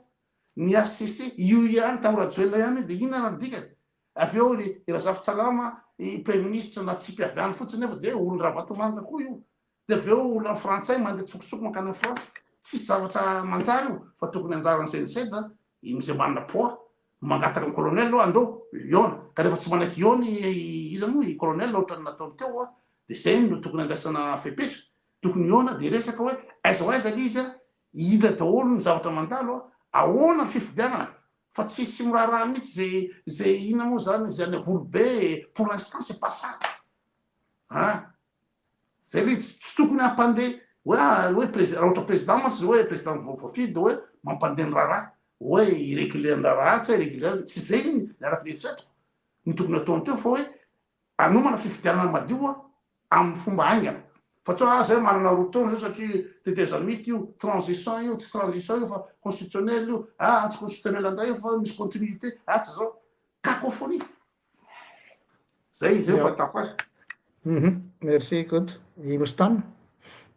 Ny HCC io ihany tamin'i Rajoelina ihany io dia inona ny dikany? Avy eo ry Razafintsalama praiminisitra natsipy avy any fotsiny nefa dia olon-dRavatomanga koa io. Dia avy eo olona frantsay mandeha tsokosoko mankany amin'ny Frantsa. Tsisy zavatra manjary io fa tokony anjaran'ny CNZ izay manana poids mangataka amin'ny colonel hoe andao hihaona. Ka rehefa tsy manaiky hihaona i iza moa i colonel ohatran'ny nataony teo dia izay no tokony andraisana fepetra. Tokony hihaona dia hiresaka hoe aiza ho aiza ilay izy, inona daholo ny zavatra mandalo, ahoana ny fifidianana fa tsisy miraharaha mihitsy izay izay inona moa izany izay any Volobe pour l'instant c'est pas ça. An! Zay le izy, tsy tokony hampandeha hoe ah hoe président, raha ohatra président mantsy zao hoe président vao voafidy hoe mampandeha ny raharaha, hoe hi-reguler ny raharaha tsy hi-reguler, tsy zay ny araka ny eritreritiko no tokony ataony teo fa hoe hanomana fifidianana madio amin'ny fomba haingana fa tsy hoe ah zay manana roa taona zay satria tetezamita io, transition io, tsy transition io fa constitutionnel io, ah tsy constitutionnel indray io fa misy continuité, ah tsy zao, cacophonie. Zay zay fahitako azy. Mhm. Merci Koto. I Mostan?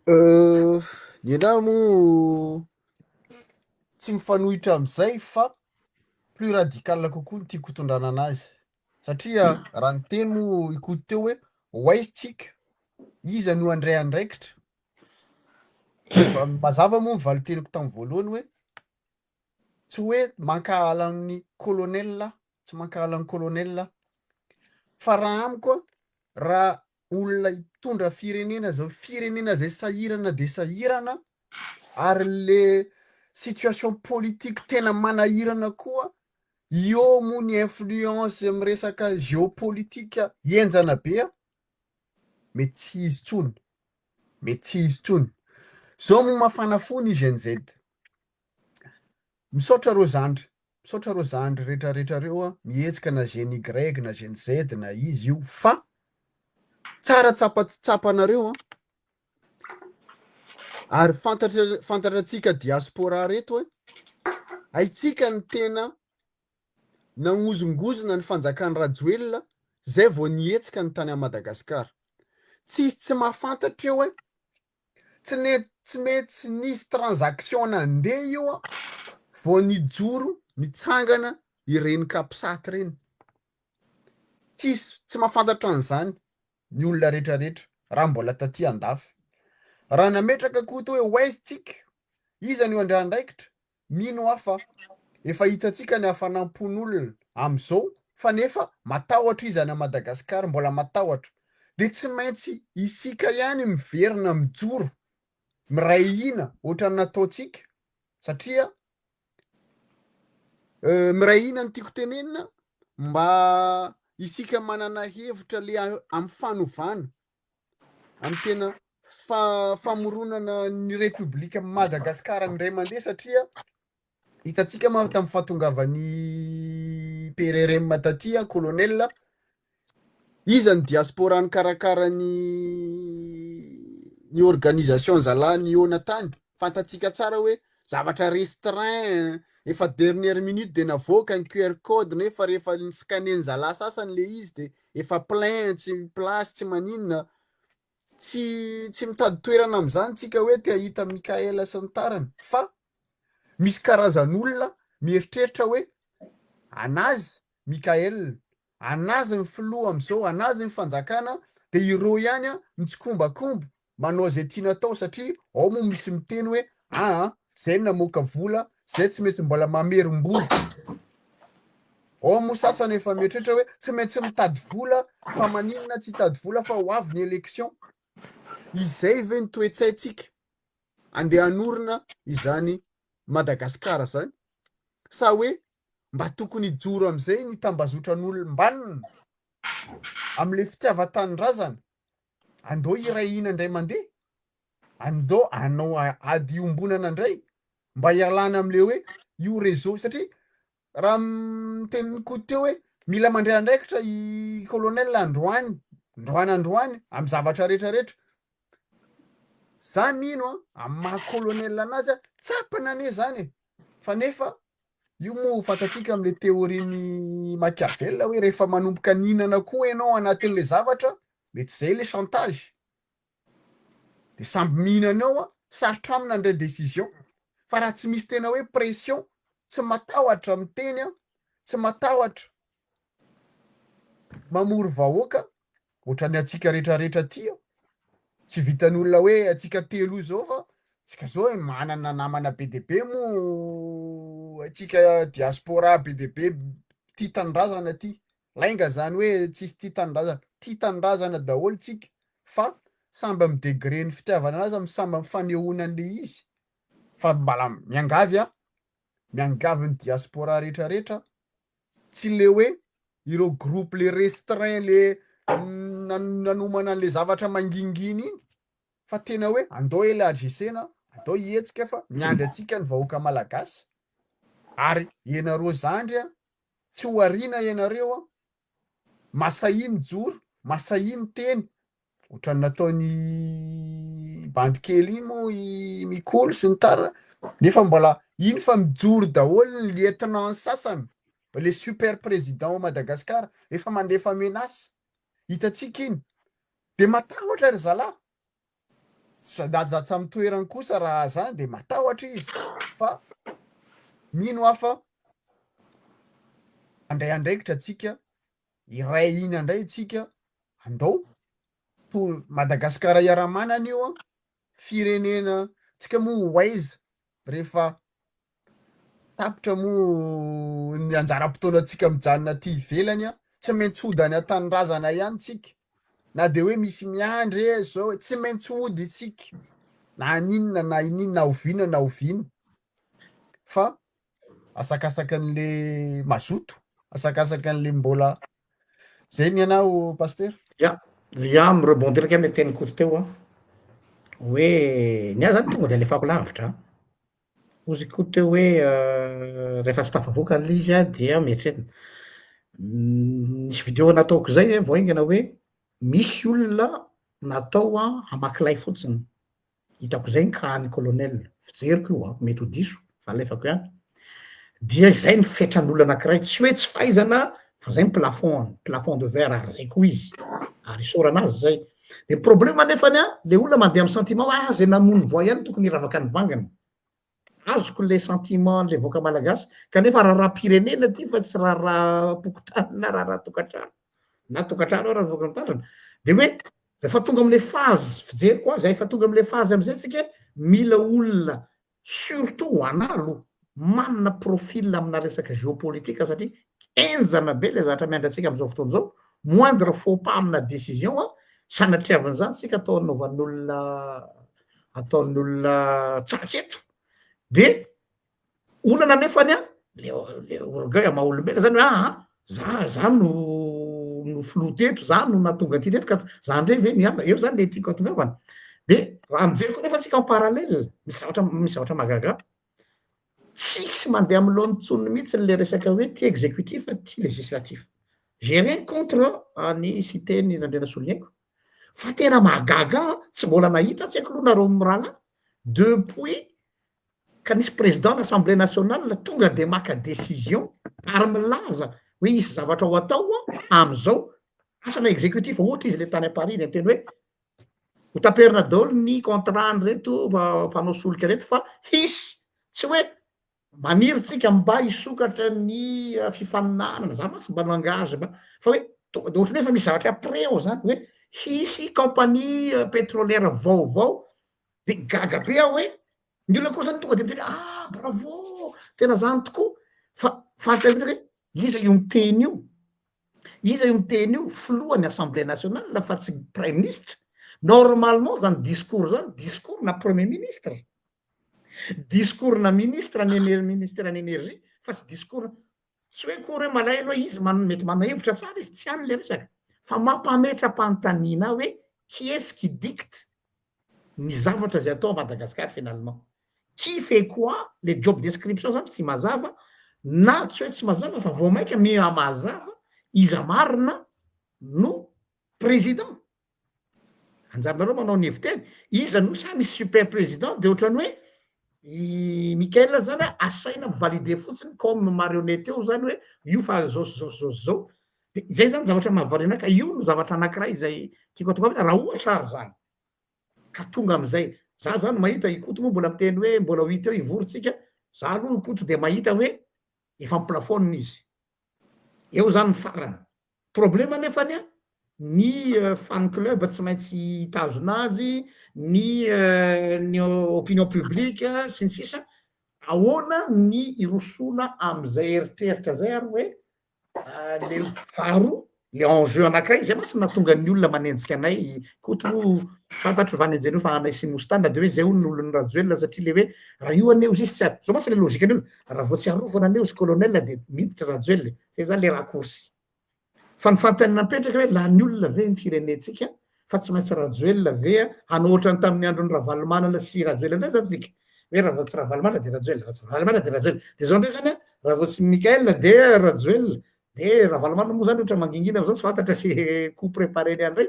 Euh, ny anahy moa tsy mifanohitra amin'izay fa plus radical kokoa ny tiako hitondrana anazy. Satria raha niteny moa i Koto teo hoe ho aiza tsika, iza no handray andraikitra? Efa mazava moa ny valin-teniko tamin'ny voalohany hoe Tsy hoe mankahala an'i colonel aho, tsy mankahala an'i colonel aho. Fa raha amiko an, raha olona hitondra firenena zao, firenena zay sahirana dia sahirana, ary le situation politique tena manahirana koa, eo moa ny influence amy resaka géopolitique henjana be an, mety tsy hisy intsony, mety tsy hisy intsony. Zao moa mafana fo ny Gen Z. Misaotra reo zandry, misaotra reo zandry retraretra reo a, mihetsika na gen Y na gen Z na izy io fa tsara tsapa tsapanareo an, ary fantatra fantatratsika diaspora reto hoe haitsika ny tena nagnozongozona ny fanjakan'i Rajoelina zay vao nihetsika ny tany à Madagascar. Tsisy tsy mahafantatra eo hoe Tsy nety tsy mety nisy transaction nandeha io an, vao nijoro nitsangana ireny capsat ireny. Tsisy tsy mahafantatra an'izany ny olona rehetra rehetra raha mbola taty andafy. Raha nametraka Koto hoe ho aiza tsika, iza no handray andraikitra, Mino aho fa efa hitantsika ny hafanam-pon'olona amin'izao fa nefa matahotra izy any Madagascar mbola matahotra dia tsy maintsy isika ihany miverina mijoro miray hina ohatran'ny nataontsika satria miray hina ny tiako tenenina mba isika manana hevitra le amin'ny fanovana amin'ny tena fa famoronana ny Repoblika Madagasikara indray mandeha satria hitantsika manko tamin'ny fahatongavan'ny PRRM taty colonel, iza ny diaspora nikarakara ny. ny organisation zalahy nihaona tany, fantatsika tsara hoe zavatra restreint, efa dernière minute de navoaka ny QR code nefa rehefa ni-scanner-ny zalahy sasany le izy de efa plein tsy place tsy maninona, tsy tsy mitady toerana am'zany tsika hoe te hahita Mickaël sy ny tariny fa misy karazan'olona mieritreritra hoe anazy Mickaël, anazy ny filoha am'zao, anazy ny fanjakana de ireo ihany a mitsikombakomba manao zay tiana atao satria ao moa misy miteny hoe aa zay namoaka vola zay tsy maintsy mbola mamerim-bola, ao moa sasany efa mieritreritra hoe tsy maintsy mitady vola fa maninona tsy hitady vola fa ho avy ny élection. Izay ve ny toe-tsaintsika andeha hanorina izany Madagasikara zany sa hoe mba tokony hijoro am'izay ny tambazotran'olom-banona am'le fitiavan-tanindrazana, andao hiray hina indray mandeha, andao hanao ady iombonana indray mba hialana am'le hoe io réseau satria raha nitenin'i Koto teo hoe mila mandray andraikitra i colonel androany, androany androany amy zavatra rehetrarehetra. Za mino a, amy maha colonel anazy a, tsapana anie zany e, fa nefa io moa fantatsika am'le théorie-n'i Machiavel hoe rehefa manomboka nihinana koa ianao anatin'le zavatra mety zay le chantage, de samby mihinana ao a, sarotra aminy handray décision, fa raha tsy misy tena hoe pression, tsy matahotra miteny a, tsy matahotra mamory vahoaka ohatran'ny antsika rehetrarehetra aty a, tsy vitan'ny olona hoe antsika telo io zao fa tsika zao hoe manana namana be dia be moa antsika diaspora be dia be tia tanindrazana aty, lainga zany hoe tsisy tia tanindrazana, tia tanindrazana daholo tsika fa samby amy degré ny fitiavana anazy, amy samby amy fanehoana an'le izy, fa mbala miangavy aho, miangavy ny diaspora rehetrarehetra, tsy le hoe ireo groupe le restreint le nanomana an'le zavatra mangingina iny fa tena hoe andao élargissena, andao hihetsika fa miandry antsika ny vahoaka malagasy ary ianareo zandry a tsy ho ariana ianareo a, masahia mijoro, masahia miteny ohatran'ny nataony bandy kely iny moa i Mikolo sy ny tariny nefa mbola iny fa mijoro daholo ny lieutenant sasany, le super président ao Madagasikara efa mandefa menace, hitantsika iny de matahotra ry zalahy, za tsy amy toerany kosa raha zany de matahotra izy fa mino aho fa handray andraikitra atsika, iray hina indray tsika, andao to Madagasikara iaraha-manana io a, firenena tsika moa ho aiza rehefa tapitra moa ny anjara-potoanantsika mijanona aty ivelany a, tsy maintsy hody any an-tanindrazana ihany tsika na de hoe misy miandry e zao tsy maintsy hody isika na ninona na ininona na oviana na oviana fa asakasaka an'le mazoto, asakasaka an'le mbola zay ny anao pasteur. Ya, ya mi-rebondir kely am'le tenin'i Koto teo an, hoe ny ahy zany tonga de alefako lavitra an, hozy Koto teo hoe rehefa tsy tafavoaka an'le izy an dia mieritreretina, nisy video nataoko zay vao haingana hoe misy olona natao an hamaky lay fotsiny, Hitako izay ny cas an'i colonel, fijeriko io an, mety ho diso fa alefako ihany, dia izay ny fetran'olona anakiray, tsy hoe tsy fahaizana fa zay ny plafond-ny, plafond de verre ary zay koa izy, ary isaorana azy zay, de ny problème anefany an, le olona mandeha amy sentiment hoe ah zay namono voay ihany tokony hiravaka ny vanginy, azoko le sentiment an'le vahoaka malagasy kanefa raharaham-pirenena ty fa tsy raharaham-pokontany na raharaha-tokantrano, na tokantrano ary vahoaka mitandrina, de hoe rehefa tonga amle phase fijeriko azy efa tonga amle phase amizay tsika mila olona surtout ho anah aloha manana profil amina resaka géopolitique satria henjana be le zavatra miandry antsika amizao fotoana zao, moindre faux pas amina décision an, sanatriavin'izany tsika atao anaovan'olona ataon'olona tsaketo de olana nefany an le le orgueil maha olombelona zany hoe aa za za no no filoha teto za no nahatonga an'ity teto ka za ndray ve miala eo zany le tiako atongavana de raha mijery koa nefa tsika en parallèle misy zavatra misy zavatra mahagaga tsisy mandeha amy laoniny intsony mihitsy le resaka hoe ty exécutif ty législatif j'ai rien contre an'i Siteny Randrianasoloniaiko. Fa tena mahagaga ahy, tsy mbola nahita tsy haiko aloha nareo mirahalahy, depuis ka nisy président ny assemblée nationale tonga de maka décision ary milaza hoe hisy zavatra ho atao am'izao, asa na exécutif ohatra izy le tany à Paris de niteny hoe ho taperina daholo ny contrat an'ireto mpanao solika reto fa hisy, tsy hoe maniry tsika mba hisokatra ny fifaninanana, za mantsy mba langage mba fa hoe tonga de ohatran'ny hoe efa misy zavatra prêt ao zany hoe hisy compagnie pétrolière vaovao, de gaga be aho hoe ny olona koa zany tonga de miteny hoe ah bravo tena zany tokoa, fa fanontaniana hoe iza io miteny io? Iza io miteny io? Filohan'ny assemblée nationale fa tsy praiminisitra, normalement zany discours zany discours na premier ministre, discours na ministre ny ener- ministère ny energie fa tsy discours, tsy hoe akory hoe malahelo hoe izy man- mety manana hevitra tsara izy, tsy any le resaka, fa mampametra-panontaniana ahy hoe qui est ce qui dicte ny zavatra zay atao à Madagascar finalement, qui fait quoi, le job description zany tsy mazava, na tsy hoe tsy mazava fa vao maika miha mazava iza marina no président, anjaranareo manao ny heviteny, iza no sa misy super président de ohatrany hoe i Mickaël zany a asaina mi-valider fotsiny comme marionnette eo zany hoe io fa zao sy zao sy zao sy zao, de zay zany zavatra mahavariana ahy ka io no zavatra anakiray zay tiako atongavana raha ohatra ary zany ka tonga amizay, za zany mahita i Koto moa mbola miteny hoe mbola ho hita eo hivory tsika, za aloha i Koto de mahita hoe efa mi-plafonne izy, eo zany ny farany, problema nefany a ny fan club tsy maintsy hitazona azy, ny ny opinion publique sy ny sisa, ahoana ny hirosoana amizay eritreritra zay ary hoe le faharoa le enjeu anakiray zay mantsy nahatonga ny olona manenjika anay Koto moa fantatro fa nenjen'io fa anay sy Mostana de hoe zay hono ny olon'ny Rajoelina satria le hoe raha io anie ozy izy tsy zao mantsy le logique ny olona raha vao tsy arovana anie ozy colonel de miditra Rajoelina, zay zany le raccourci. Fa ny fanontaniana mipetraka hoe lany olona ve ny firenentsika fa tsy maintsy Rajoelina ve hanao ohatran'ny tamin'ny andron'ny Ravalomanana sy Rajoelina indray zany tsika hoe raha vao tsy Ravalomanana de Rajoelina, raha tsy Ravalomanana de Rajoelina, de zao ndray zany a raha vao tsy Mickaël de Rajoelina, de Ravalomanana moa zany ohatra mangingina am'zao tsy fantatra sy coup préparé ny any ndray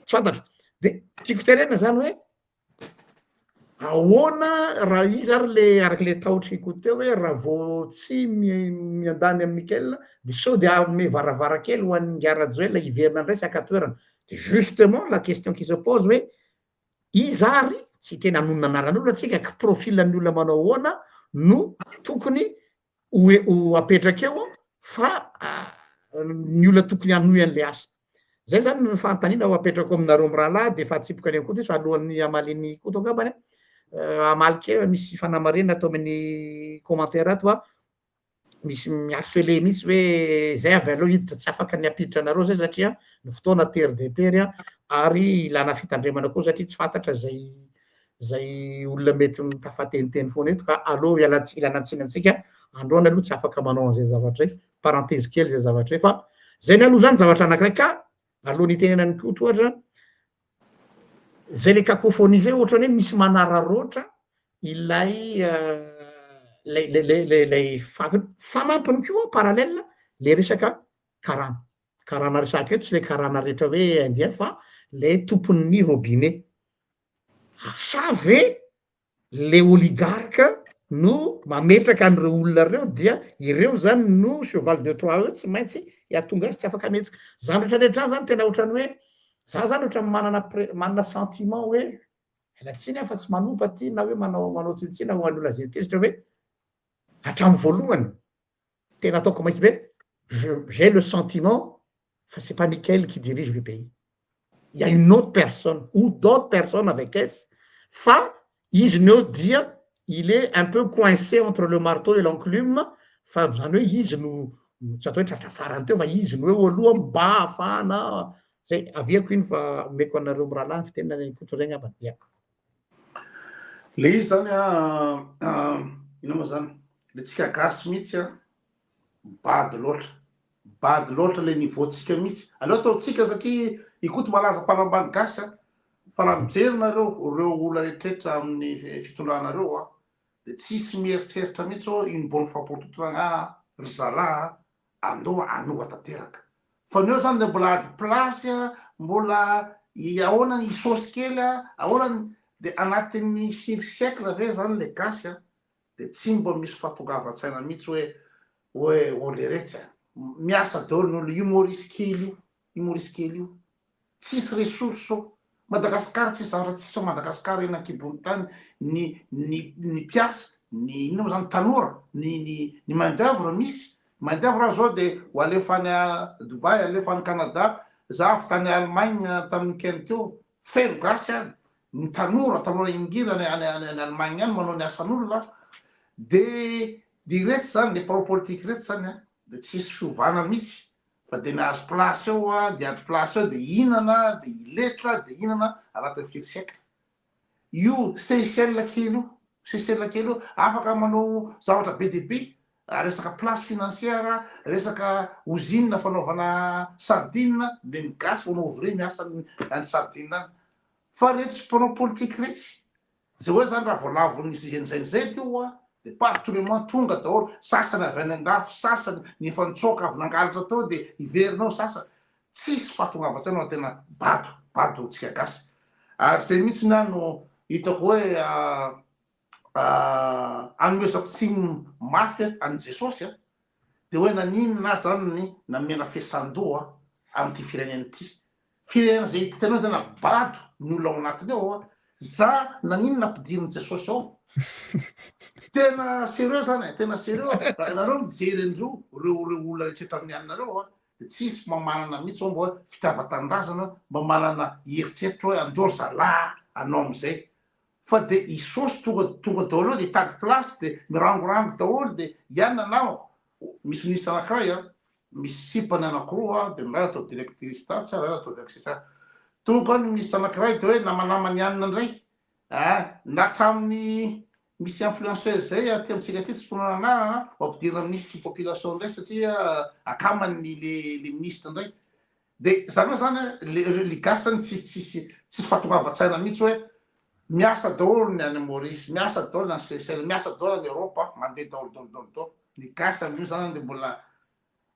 tsy fantatro, de tiako tenenina zany hoe ahoana raha izy ary le araky le tahotry Koto teo hoe raha vao tsy miandany amy Mickaël de sao de hanome varavarakely ho an'ny Ingahy Rajoelina hiverina indray sy haka toerana, de justement la question qui se pose hoe iza ary tsy tena hanonona anaran'olona tsika ka profil ny olona manao ahoana no tokony ho apetraka eo fa ny olona tokony hanohy an'le asa. Zay zany ny fanontaniana ho apetrako aminareo mirahalahy de efa atsipoko any Koto izy fa alohan'ny hamalin'ny Koto angambany hamaly kely misy fanamarihana atao amin'ny commentaire ato a, misy mi-harceler mihitsy hoe zay avy aloha hiditra tsy afaka ny hampiditra anareo zay satria ny fotoana tery de tery a ary ilana fitandremana koa satria tsy fantatra zay zay olona mety mitafateniteny foana eto ka aloha iala ilana tsiny amitsika androany aloha tsy afaka manao an'izay zavatra zay, parenthèse kely zay zavatra zay fa zay ny aloha zany zavatra anakiray ka alohan'ny hitenenan'ny Koto ohatra zay le cacophonie zay ohatrany hoe misy manararaotra ilay lay le le le lay fanampiny koa parallèle le resaka karana, karana resahako eto tsy le karana rehetra hoe indien fa le tompon'ny robinet, sa ve le oligarque no mametraka an'ireo olona reo dia ireo zany no cheval de Troie hoe tsy maintsy hiatonga azy tsy afaka mihetsika, zany rehetrarehetra zany zany tena ohatrany hoe za zany ohatrany manana pré- manana sentiment hoe miala tsiny aho fa tsy manompa ty na hoe manao manao tsinontsinona ho an'ny olona zay tezitra hoe hatramin'ny voalohany tena ataoko mahitsy be je j'ai le sentiment fa c'est pas Mickaël qui dirige le pays, il y a une autre personne ou d'autres personnes avec S fa izy no eo dia il est un peu coincé entre le marteau et l'enclume fa zany hoe izy no tsy atao hoe tratra farany teo fa izy no eo aloha mba ahafahana zay aviako iny fa omeko anareo mirahalahy ny fitenenana ny Koto zay angambany ia. Le izy zany a ino moa zany le tsika gasy mihitsy a bady loatra bady loatra le niveau tsika mihitsy aleo ataotsika satria ikoto malaza mpanambany gasy a fa raha mijery nareo reo olona rehetrarehetra amin'ny fitondranareo a de tsisy mieritreritra mihitsy hoe une bonne fois pour toutes ah ry zalahy andao anova tanteraka. Fa ny eo zany de mbola ady place a, mbola ahoana ny hisôsy kely a, ahoana ny, de anatin'ny firy siècle ve zany le gasy a, de tsy mba misy fahatongavan-tsaina mihitsy hoe hoe ô leretsy a, miasa daholo ny olona, io Maurice kely io, io Maurice kely io, tsisy ressource ao, Madagascar tsisy zavatra tsisy ao Madagascar eny ankibon'ny tany, ny ny ny mpiasa, ny inona moa zany, tanora, ny ny ny main d'oeuvre misy, main d'oeuvre aho zao de ho alefa any Dubaï, alefa any Canada, za avy tany Allemagne tamin'ny week-end teo, feno gasy any, ny tanora, tanora indrindra any any any Allemagne any manao ny asan'olona, de de iretsy zany, le mpanao politique iretsy zany an, de tsisy fiovana mihitsy, fa de nahazo place eo an, de ady place eo de hihinana, de hiletra, de hihinana anatin'ny firy siècle. Io Seychelles kely io, Seychelles kely io afaka manao zavatra be dia be, resaka place financière, resaka usine fanaovana sardine, de ny gasy manao ouvrier miasa any sardine any. Fa retsy mpanao politique retsy, zay hoe zany raha vao lavon'ny GNZZ io an, de partout le monde tonga daholo, sasany avy any andafy, sasany ny efa nitsoaka avy nangalatra tao de hiverina ao sasany, tsisy fahatongavan-tsaina fa tena bado, bado tsika gasy. Ary zay mihitsy ny ahy no hitako hoe anomezako tsiny mafy an'i Jesosy an, de hoe naninona aho zany ny namena fesan-doha amin'ity firenena ity. Firenena zay hitanao tena bado ny olona ao anatiny ao a, za naninona nampidirin'i Jesosy ao? Tena sérieux zany e, tena sérieux raha ianareo mijery an'ireo reo reo olona rehetra amin'ny aninareo a, de tsisy mba manana mihitsy mba hoe fitiavan-tanindrazana, mba manana eritreritra hoe andao ry zalahy anao amizay, fa de i sôsy tonga tonga daholo eo de hitady place de mirangorango daholo de ianona anao, misy ministre anakiray a, misy sipany anakiroa de ny iray atao directrice tatsy ary iray atao directrice Tonga ao ny ministre anakiray de hoe namanamany ianona indray a, na hatramin'ny misy influenceuse zay aty amintsika aty tsy tonona anarana ho ampidirina ministre population indray satria akamany le le ministre indray de zany hoe zany le le gasy zany tsisy tsisy tsisy fahatongavan-tsaina mihitsy hoe miasa daholo ny any Maurice, miasa daholo ny any Seychelles, miasa daholo any Europe, mandeha daholo daholo daholo daholo. Ny gasy amin'io zany de mbola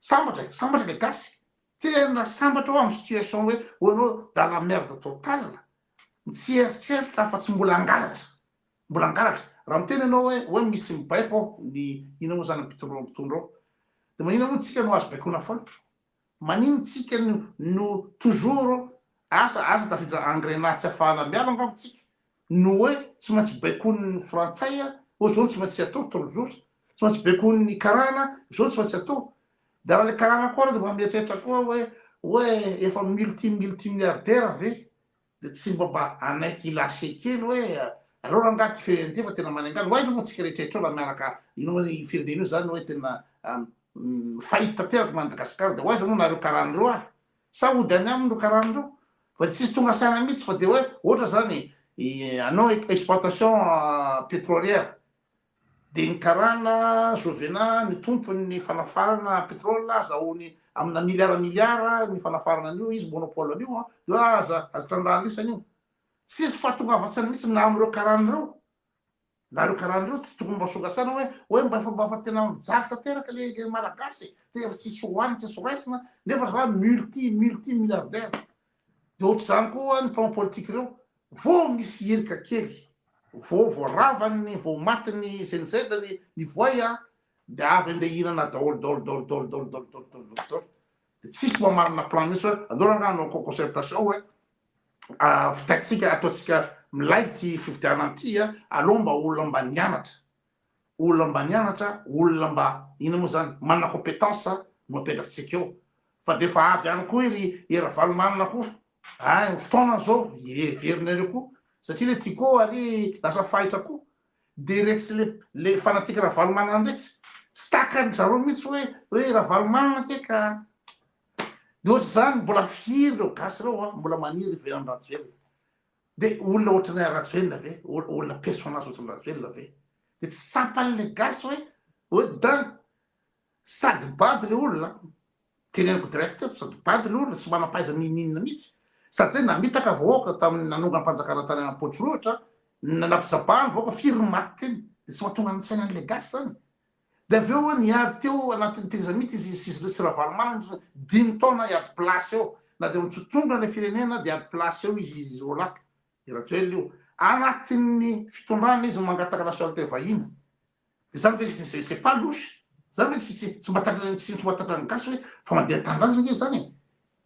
sambatra e, sambatra le gasy. Tena sambatra aho amin'ny situation hoe hoe anao dans la merde totale, tsy eritreritra afa-tsy mbola hangalatra, mbola hangalatra. Raha miteny ianao hoe hoe misy mibaiko ao ny inona moa zany mpitondra mpitondra ao, de maninona moa tsika no azo baikoina foana? Maninona tsika no no toujours asa asa tafiditra engrenage tsy afahana miala angamba tsika no hoe tsy maintsy baikoin'ny frantsay hoe zao no tsy maintsy atao tondrozotra, tsy maintsy baikoin'ny karana zao no tsy maintsy atao, de raha le karana koa ary de mba mieritreritra koa hoe hoe efa multi multi milliardaire ve de tsy mba mba hanaiky hi-lacher kely hoe aleo rangaha ty firenena ty fa tena manengana, ho aiza moa tsika rehetra rehetra eo raha miaraka ino moa io firenena io zany hoe tena faillite tanteraka Madagascar de ho aiza moa nareo karana reo ary? Sa hody any aminy reo karana reo? Fa tsisy tonga saina mihitsy fa de hoe ohatra zany hanao exploitation pétrolière de ny karana Jovena ny tompony ny fanafarana pétrole azahoany amina milliard milliard ny fanafarana an'io izy monopole an'io an de hoe aza aza trandrahana isany io tsisy fahatongavan-tsaina mihitsy na amin'ireo karana ireo na ireo karana ireo tsy tokony mba songa-tsaina hoe hoe mba efa mba efa tena mijaly tanteraka le le malagasy e efa tsisy hohanina tsisy horaisina nefa ry zalahy multi multi milliardaire de ohatr'izany koa ny mpanao politique ireo vao misy hirika kely vao vao rava ny vao maty ny CNZ ny ny voay a de avy andeha hihinana daholo daholo daholo daholo daholo daholo daholo daholo daholo daholo de tsisy mba manana plan mihitsy hoe andao rangaha hanao concertation hoe vitaintsika ataontsika milay ity fifidianana ity a aleo mba olona mba nianatra olona mba nianatra olona mba inona moa zany manana compétence no apetrakintsika eo fa de efa avy any koa ry i Ravalomanana koa ah fotoana zao heverinareo koa satria le Tiko ary lasa fahitra koa de retsy le le fanatique Ravalomanana retsy tsy takany zareo mihitsy hoe hoe Ravalomanana ke ka de ohatr'izany mbola firy reo gasy reo a mbola maniry ivelan'i Rajoelina de olona ohatran'i Rajoelina ve olona personnage ohatran'i Rajoelina ve de tsy tsapan'le gasy hoe hoe d'un sady bado le olona teneniko direct eto sady bado le olona tsy manam-pahaizana n'inon'inona mihitsy sady zay namitaka vahoaka tamin'ny nanongam-panjakana tany Ampotsirohitra nampijabahany vahoaka firy ny maty teny de tsy mahatonga ny sainan'le gasy zany. De avy eo niady teo anatin'ny tezamita izy sy sy Ravalomanana dimy taona hiady place eo. Na dia mitsotsonga ilay firenena dia hiady place eo izy izy roalahy. I Rajoelina io. Anatin'ny fitondrana izy no mangataka nationalité vahiny. Dia zany ve c'est c'est pas louche? Zany ve tsy tsy tsy mba tratran'ny tsy mba tratran'ny gasy hoe fa mandeha an-tanindrazana ange zany e!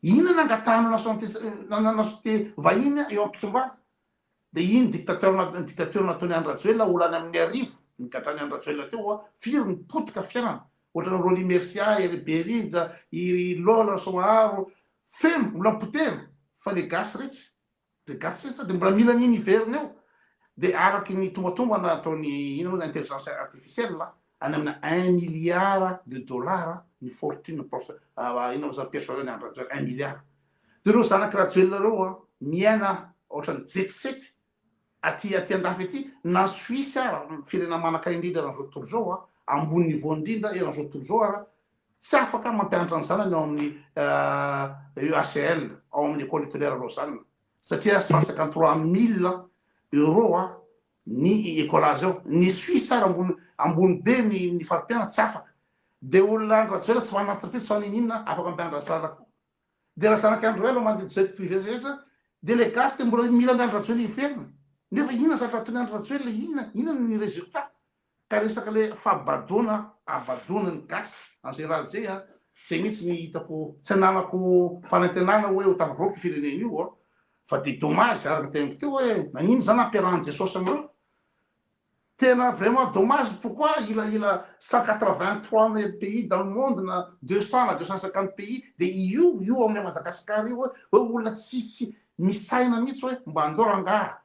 Inona no angatahanao nationalité nationalité vahiny eo am-pitondrana? Dia iny dictateur dictature nataon'i Andry Rajoelina olona any amin'ny arivo nigadran'i Andry Rajoelina teo hoa firy ny potika fiainana ohatran'i Rolly Mercia, i Berija, i Lola Rasoamaharo feno olona potehina fa le gasy retsy le gasy retsy dia mbola mila an'iny hiverina eo dia araky ny tombatombana ataon'ny inona moa intelligence artificielle any amina un milliard de dollars ny fortune prof inona moa zany personnel ny Andry Rajoelina un milliard De reo zanaky Rajoelina reo an, miaina ohatran'ny jet set aty aty andafy aty, na Suisse ara, firenena manankarena indrindra eran'izao tontolo izao an, ambony niveau indrindra eran'izao tontolo izao ara, tsy afaka mampianatra ny zanany ao amin'ny EHL, ao amin'ny Ecole Hôtelière Lausanne, satria 153 000 euros an ny écolage ao, ny Suisse ara ambony ambony be ny ny fari-piainana tsy afaka, de olona Andry Rajoelina tsy manana entreprise tsy manana n'inona afaka mampianatra ny zanany koa. Dia raha zanak'i Andry Rajoelina mandidy jet privé rehetra dia le gasy dia mbola mila an'i Andry Rajoelina hiverina. Nefa inona zavatra ataon'i Andry Rajoelina inona inona ny résultat? Ka resaka le fahabadoana habadoana ny gasy en général zay an, zay mihitsy ny hitako tsy ananako fanantenana hoe ho tafavoaka io firenena io an, fa dia dommage araka ny teniko teo hoe nagnino zany nampiarahan'i Jesosy amin'ireo? Tena vraiment dommage pourquoi il a il a 183 pays dans le monde na 200 na 250 pays de io io amin'ny Madagascar io hoe hoe olona tsisy misaina mihitsy hoe mba andao rangaha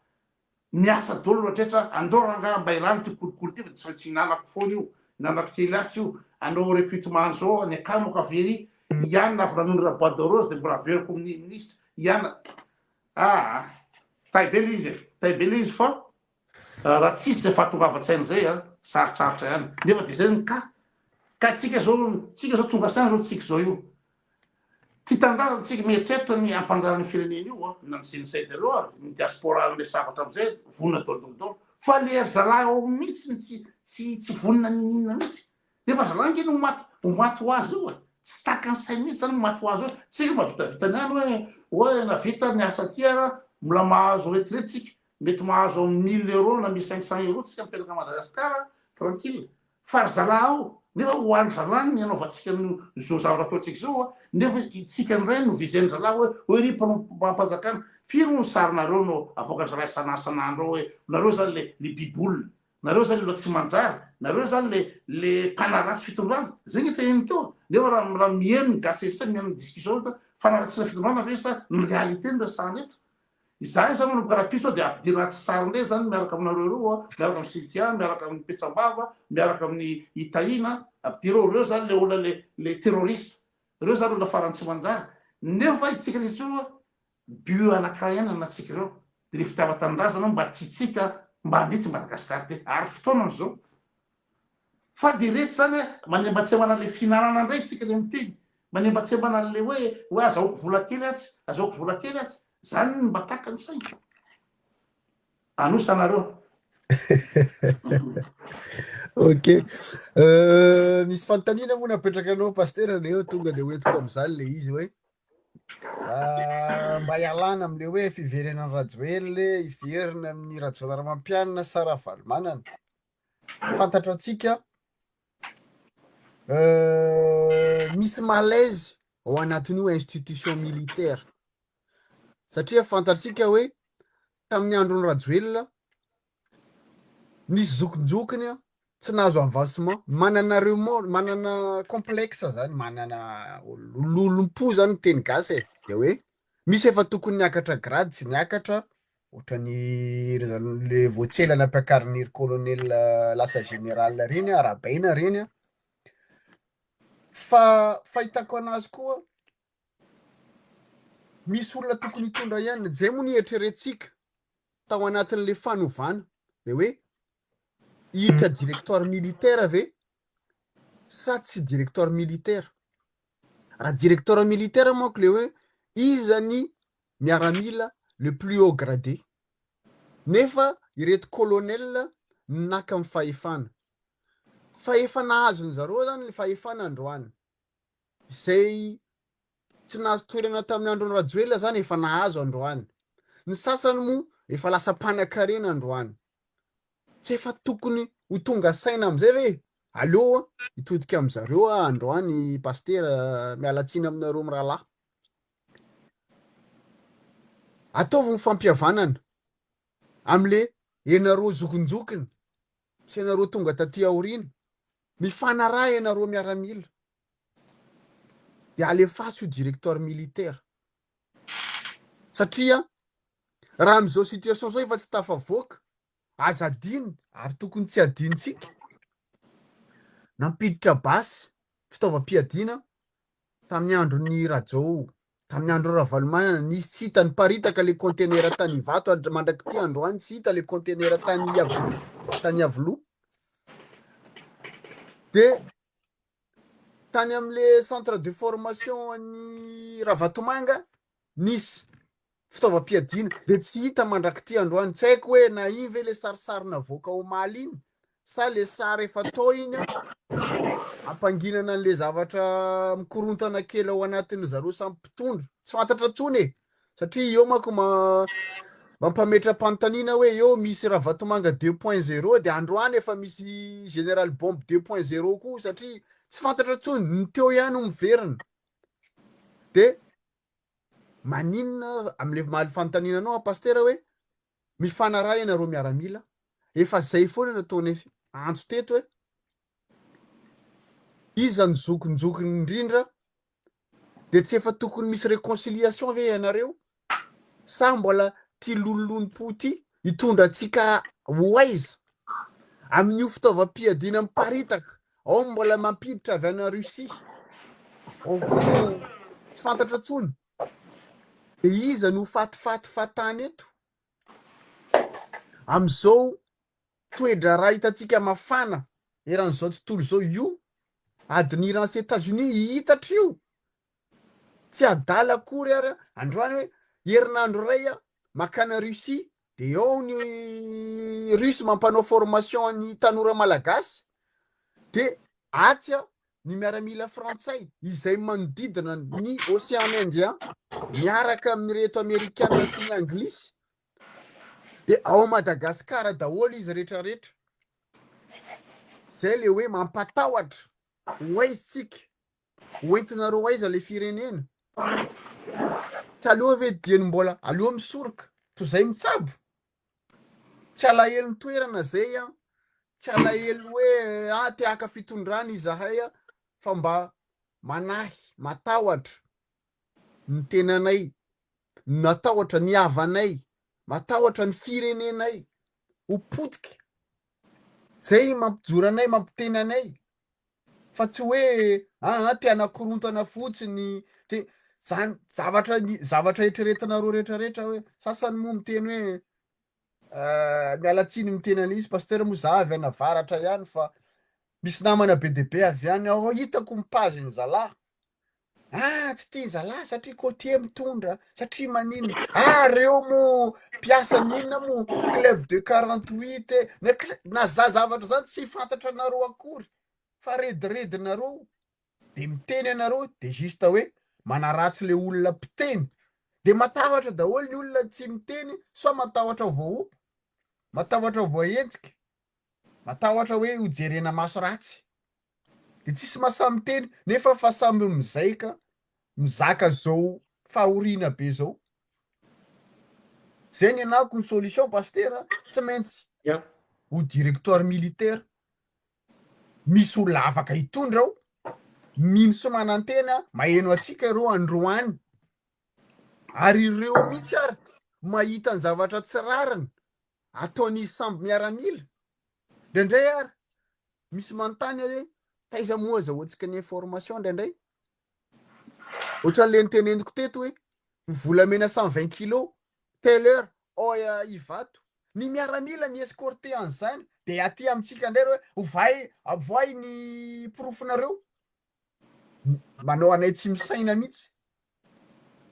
miasa daholo loatretra andao rangaha mba ilana ity kolikoly ity fa tsy maintsy hinanako foana io hinanako kely atsy io anao recrutement zao ny akamako avery ihany avy nanondrana bois de rose de mbola averiko amin'ny ministre ihany ah tay be le izy e tay be le izy fa Raha tsisy zay fahatongavan-tsaina zay a, sarotsarotra ihany. Nefa dia zay ny cas. Ka tsika zao, tsika zao tonga saina zao tsika zao io. Tia tanindrazana tsika, mieritreritra ny hampanjary ny firenena io a, na ny CNC aloha ary, ny diaspora niresahako hatramin'izay, vonona daholo daholo daholo. Fa le ry zalahy ao mihitsy no tsy tsy tsy vonona n'inon'inona mihitsy. Nefa ry zalahy ange no ho maty ho maty ho azy eo e. Tsy takan'ny sainy mihitsy zany ho maty ho azy eo. Tsika mba vitavitany ihany hoe hoe navita ny asa aty ara, mbola mahazo retraite tsika. Mety mahazo amin'ny mille euros na 1500 euros tsika mipetraka à Madagascar tranquille fa ry zalahy ao nefa ho an-dry zalahy ny anaovantsika an'io zao zavatra ataontsika zao a, nefa itsika indray no viser-ndry zalahy hoe hoe ry mpanompo-panjakana firy moa ny sarinareo no avoakan-dry zalahy isan'andro ao hoe nareo zany le le bibolona, nareo zany le tsy manjary, nareo zany le le mpanaratsy fitondrana, zay nge teneniny teo nefa raha raha miheno ny gasy rehetra miheno ny discussion eto fanaratsiana fitondrana ve sa ny réalité no resahana eto? Izahay zany manomboka rahampitso dia ampidirina anaty sary indray zany miaraka aminareo ireo a, miaraka amin'i Cynthia, miaraka amin'i Petsambava, miaraka amin'i i Tahina, ampidiro ao ireo zany le olona le le terroriste, ireo zany olona farany tsy manjary, nefa itsika rehetra ireo a, but anakiray ihany anantsika ireo, dia le fitiavan-tanindrazana mba tiantsika mba handeha ity Madagascar ity, ary fotoanany izao. Fa dia reto zany a, manembatsembana an'le fihinanana indray tsika le miteny, manembatsembana an'le hoe hoe azahoako vola kely atsy, azahoako vola kely atsy, zany no mba takany saingy. Anosa anareo. Ok. Misy fanontaniana moa napetraka anao Pasitera le eo tonga dia hoentiko amin'izany le izy hoe mba hialana amin'le hoe fiverenan'i Rajoelina hiverina amin'ny Rajaonarimampianina sa Ravalomanana. Fantatro antsika misy malaise ao anatin'io institution militaire satria fantatsika hoe tamin'ny andron'i Rajoelina nisy zokinjokiny tsy nahazo avancement, manana remords, manana complexe zany, manana lolompo zany ny teny gasy e, de hoe misy efa tokony niakatra grade tsy niakatra, ohatran'ny ry zareo le vao tsy ela nampiakarin'ny ry colonel lasa général reny, arahabaina reny an, fa fahitako anazy koa misy olona tokony hitondra ihany, zay moa ny eritreretintsika tao anatin'le fanovana, de hoe hiditra directoire militaire ve sa tsy directoire militaire? Raha directoire militaire manko le hoe iza ny miaramila le plus haut gradé nefa ireto colonel naka ny fahefana. Fa efa nahazon zareo zany le fahefana androany. Izay tsy nahazo toerana tamin'ny andron'i Rajoelina zany efa nahazo androany. Ny sasany moa efa lasa mpanakarena androany. Tsy efa tokony ho tonga saina amizay ve? Aleo hitodika amizareo aho androany Pasitera, miala tsiny aminareo mirahalahy. Ataovy ny fampihavanana amle enareo zokinjokiny sy ianareo tonga taty aoriana, mifanaraha ianareo miaramila de alefaso io directoire militaire satria raha amizao situation zao efa tsy tafavoaka, aza adino ary tokony tsy adinontsika, nampiditra basy fitaovam-piadiana tamin'ny andron'i Rajao, tamin'ny andron'i Ravalomanana, nisy tsy hita niparitaka le conteneur tany Ivato ary mandrak'ity androany tsy hita le conteneur tany Iavoloha, tany Iavoloha. De tany am'le centre de formation an'i Ravatomanga nisy fitaovam-piadiana de tsy hita mandrak'ity androany, tsy haiko hoe na iny ve le sarisary navoaka omaly iny sa le sary efa tao iny an, ampanginana an'le zavatra mikorontana kely ao anatin'ny zareo samy mpitondra, tsy fantatra intsony e, satria eo manko mampametra-panontaniana hoe eo misy Ravatomanga deux point zéro de androany efa misy général bombe deux point zéro koa satria tsy fantatra intsony, ny teo ihany no miverina de Maninona amle maha fanontaniana anao Pasitera hoe mifanaraha ianareo miaramila, efa zay foana nataonay antso teto hoe iza no zokinjokiny indrindra de tsy efa tokony misy réconciliation ve ianareo sa mbola ty lololom-po ty hitondra antsika ho aiza? Amin'io fitaovam-piadiana miparitaka, ao mbola mampiditra avy any Russie, ao koa moa tsy fantatra intsony. De iza no fatifaty fahatany eto? Amin'izao toe-draharaha hitantsika mafana eran'izao tontolo izao io, adin'i Iran sy Etats-Unis hihitatra io. Tsy adala akory ary aho androany hoe herinandro iray aho makany Russie de ao ny russe mampanao formation ny tanora malagasy de atsy aho ny miaramila frantsay izay manodidina ny ocean indien miaraka amin'ireto amerikana sy ny anglisy de ao Madagasikara daholo izy retraretra zay le hoe mampatahotra ho aiza tsika Ho entinareo aiza le firenena? Tsy aleo ve dieny mbola aleo misoroka toy zay mitsabo? Tsy alahelo ny toerana zay an, tsy alahelo hoe ah te haka fitondrana izahay an, fa mba manahy, matahotra ny tenanay, matahotra ny havanay, matahotra ny firenenay ho potika. Zay mampijoro anay, mampiteny anay. Fa tsy hoe aa te hanakorontana fotsiny, te zany zavatra ny zavatra eritreretinareo rehetrarehetra hoe sasany moa miteny hoe miala tsiny miteny an'izy pasteur moa za avy any avaratra ihany fa misy namana be dia be avy any aho hitako ny page ny zalahy Ah tsy tia zalahy satria côtier mitondra, satria maninona, ah reo moa mpiasa ny inona moa club de 48 e, na cl- na za zavatra zany tsy fantatra anareo akory fa rediredinareo de miteny anareo de juste hoe manaratsy le olona mpiteny de matahotra daholo ny olona tsy miteny soit matahotra voaompa, matahotra voahenjika, matahotra hoe ho jerena maso ratsy. De tsisy mahasahy miteny nefa fa samy mizaika mizaka zao fahoriana be zao. Zay ny anahako ny solution pasitera tsy maintsy Ya. ho directoire militaire misy olona afaka hitondra ao, mino sy manantena maheno antsika ireo androany ary ireo mihitsy ary mahita ny zavatra tsy rariny ataon'izy samby miaramila indraindray ary Misy manontany aho hoe taiza moa azahoantsika ny information indraindray? Ohatran'le niteneniko teto hoe ny volamena 120 kilos, telle heure, ao Ivato. Ny miaramila mi escorter an'izany de aty amintsika indray reo hoe ovay, avoahy ny porofonareo. Manao anay tsy misaina mihitsy.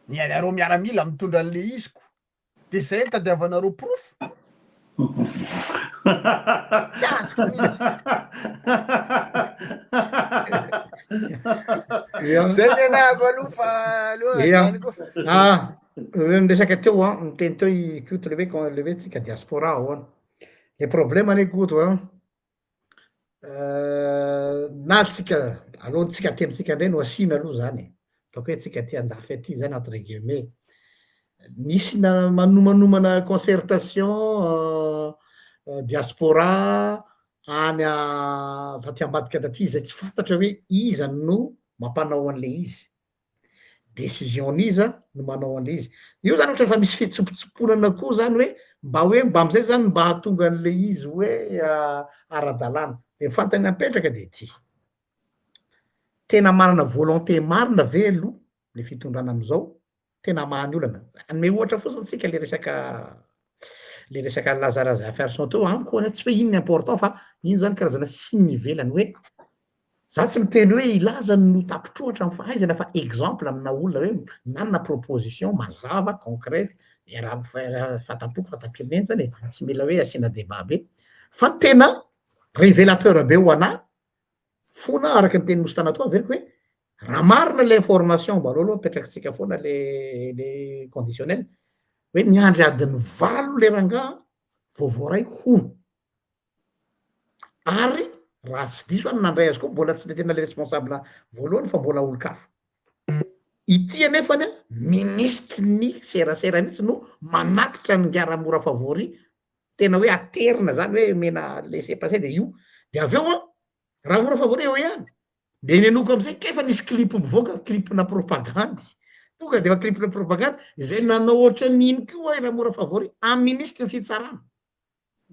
Ny anareo miaramila mitondra an'le izy ko. De zay no tadiavanareo porofo? Tsy azoko mihitsy. Zay ny anahako aloha fa aloha ajanoko. Ah, ny resaka teo an, niteny teo i Koto le hoe le hoe tsika diaspora ahoana. Le problème anie Koto an, na tsika, aloha tsika aty amintsika indray no asiana aloha zany e, ataoko hoe tsika aty andafy aty zany entre guillemets, nisy na manomanomana concertation diaspora any taty ambadika taty zay tsy fantatra hoe iza no mampanao an'le izy. Décision-n'iza no manao an'le izy. Io zany ohatran'ny efa misy fitsopotsoponana koa zany hoe mba hoe mba am'zay zany mba hahatonga an'le izy hoe ara-dalàna. De ny fanontaniana mipetraka de ty, tena manana volonté marina ve aloha le fitondrana am'zao tena hamaha ny olana? Hanome ohatra fotsiny tsika le resaka le resaka Laza Razafiarison teo, amiko anie tsy hoe iny ny important fa iny zany karazana signe ivelany hoe Za tsy miteny hoe i Laza no tapitrohatra amin'ny fahaizana fa exemple amina olona hoe nanana proposition mazava, concrète, iaraha fanta-poko fanta-pirenena zany e, tsy mila hoe asiana débat be, fa ny tena révélateur be ho anah fona araka ny tenin'i Moustana teo averiko hoe raha marina le information mba aleo aloha apetrakitsika foana le le conditionnel hoe niandry adiny valo le rangaha vao voaray hono. Ary raha tsy diso aho ny nandray azy koa mbola tsy le tena le responsable voalohany fa mbola olon-kafa. Ity anefany an, minisitry ny serasera mihitsy no manatitra an'i Ingahy Ramora Favori, tena hoe aterina zany hoe omena laisser passer de io, de avy eo an, Ramora Favori eo ihany, de nenoko amizay kay efa nisy clip mivoaka, clip-na propagandy, tonga de efa clip-na propagandy, izay nanao ohatran'iny koa i Ramora Favori amin'ny minisitry ny fitsarana.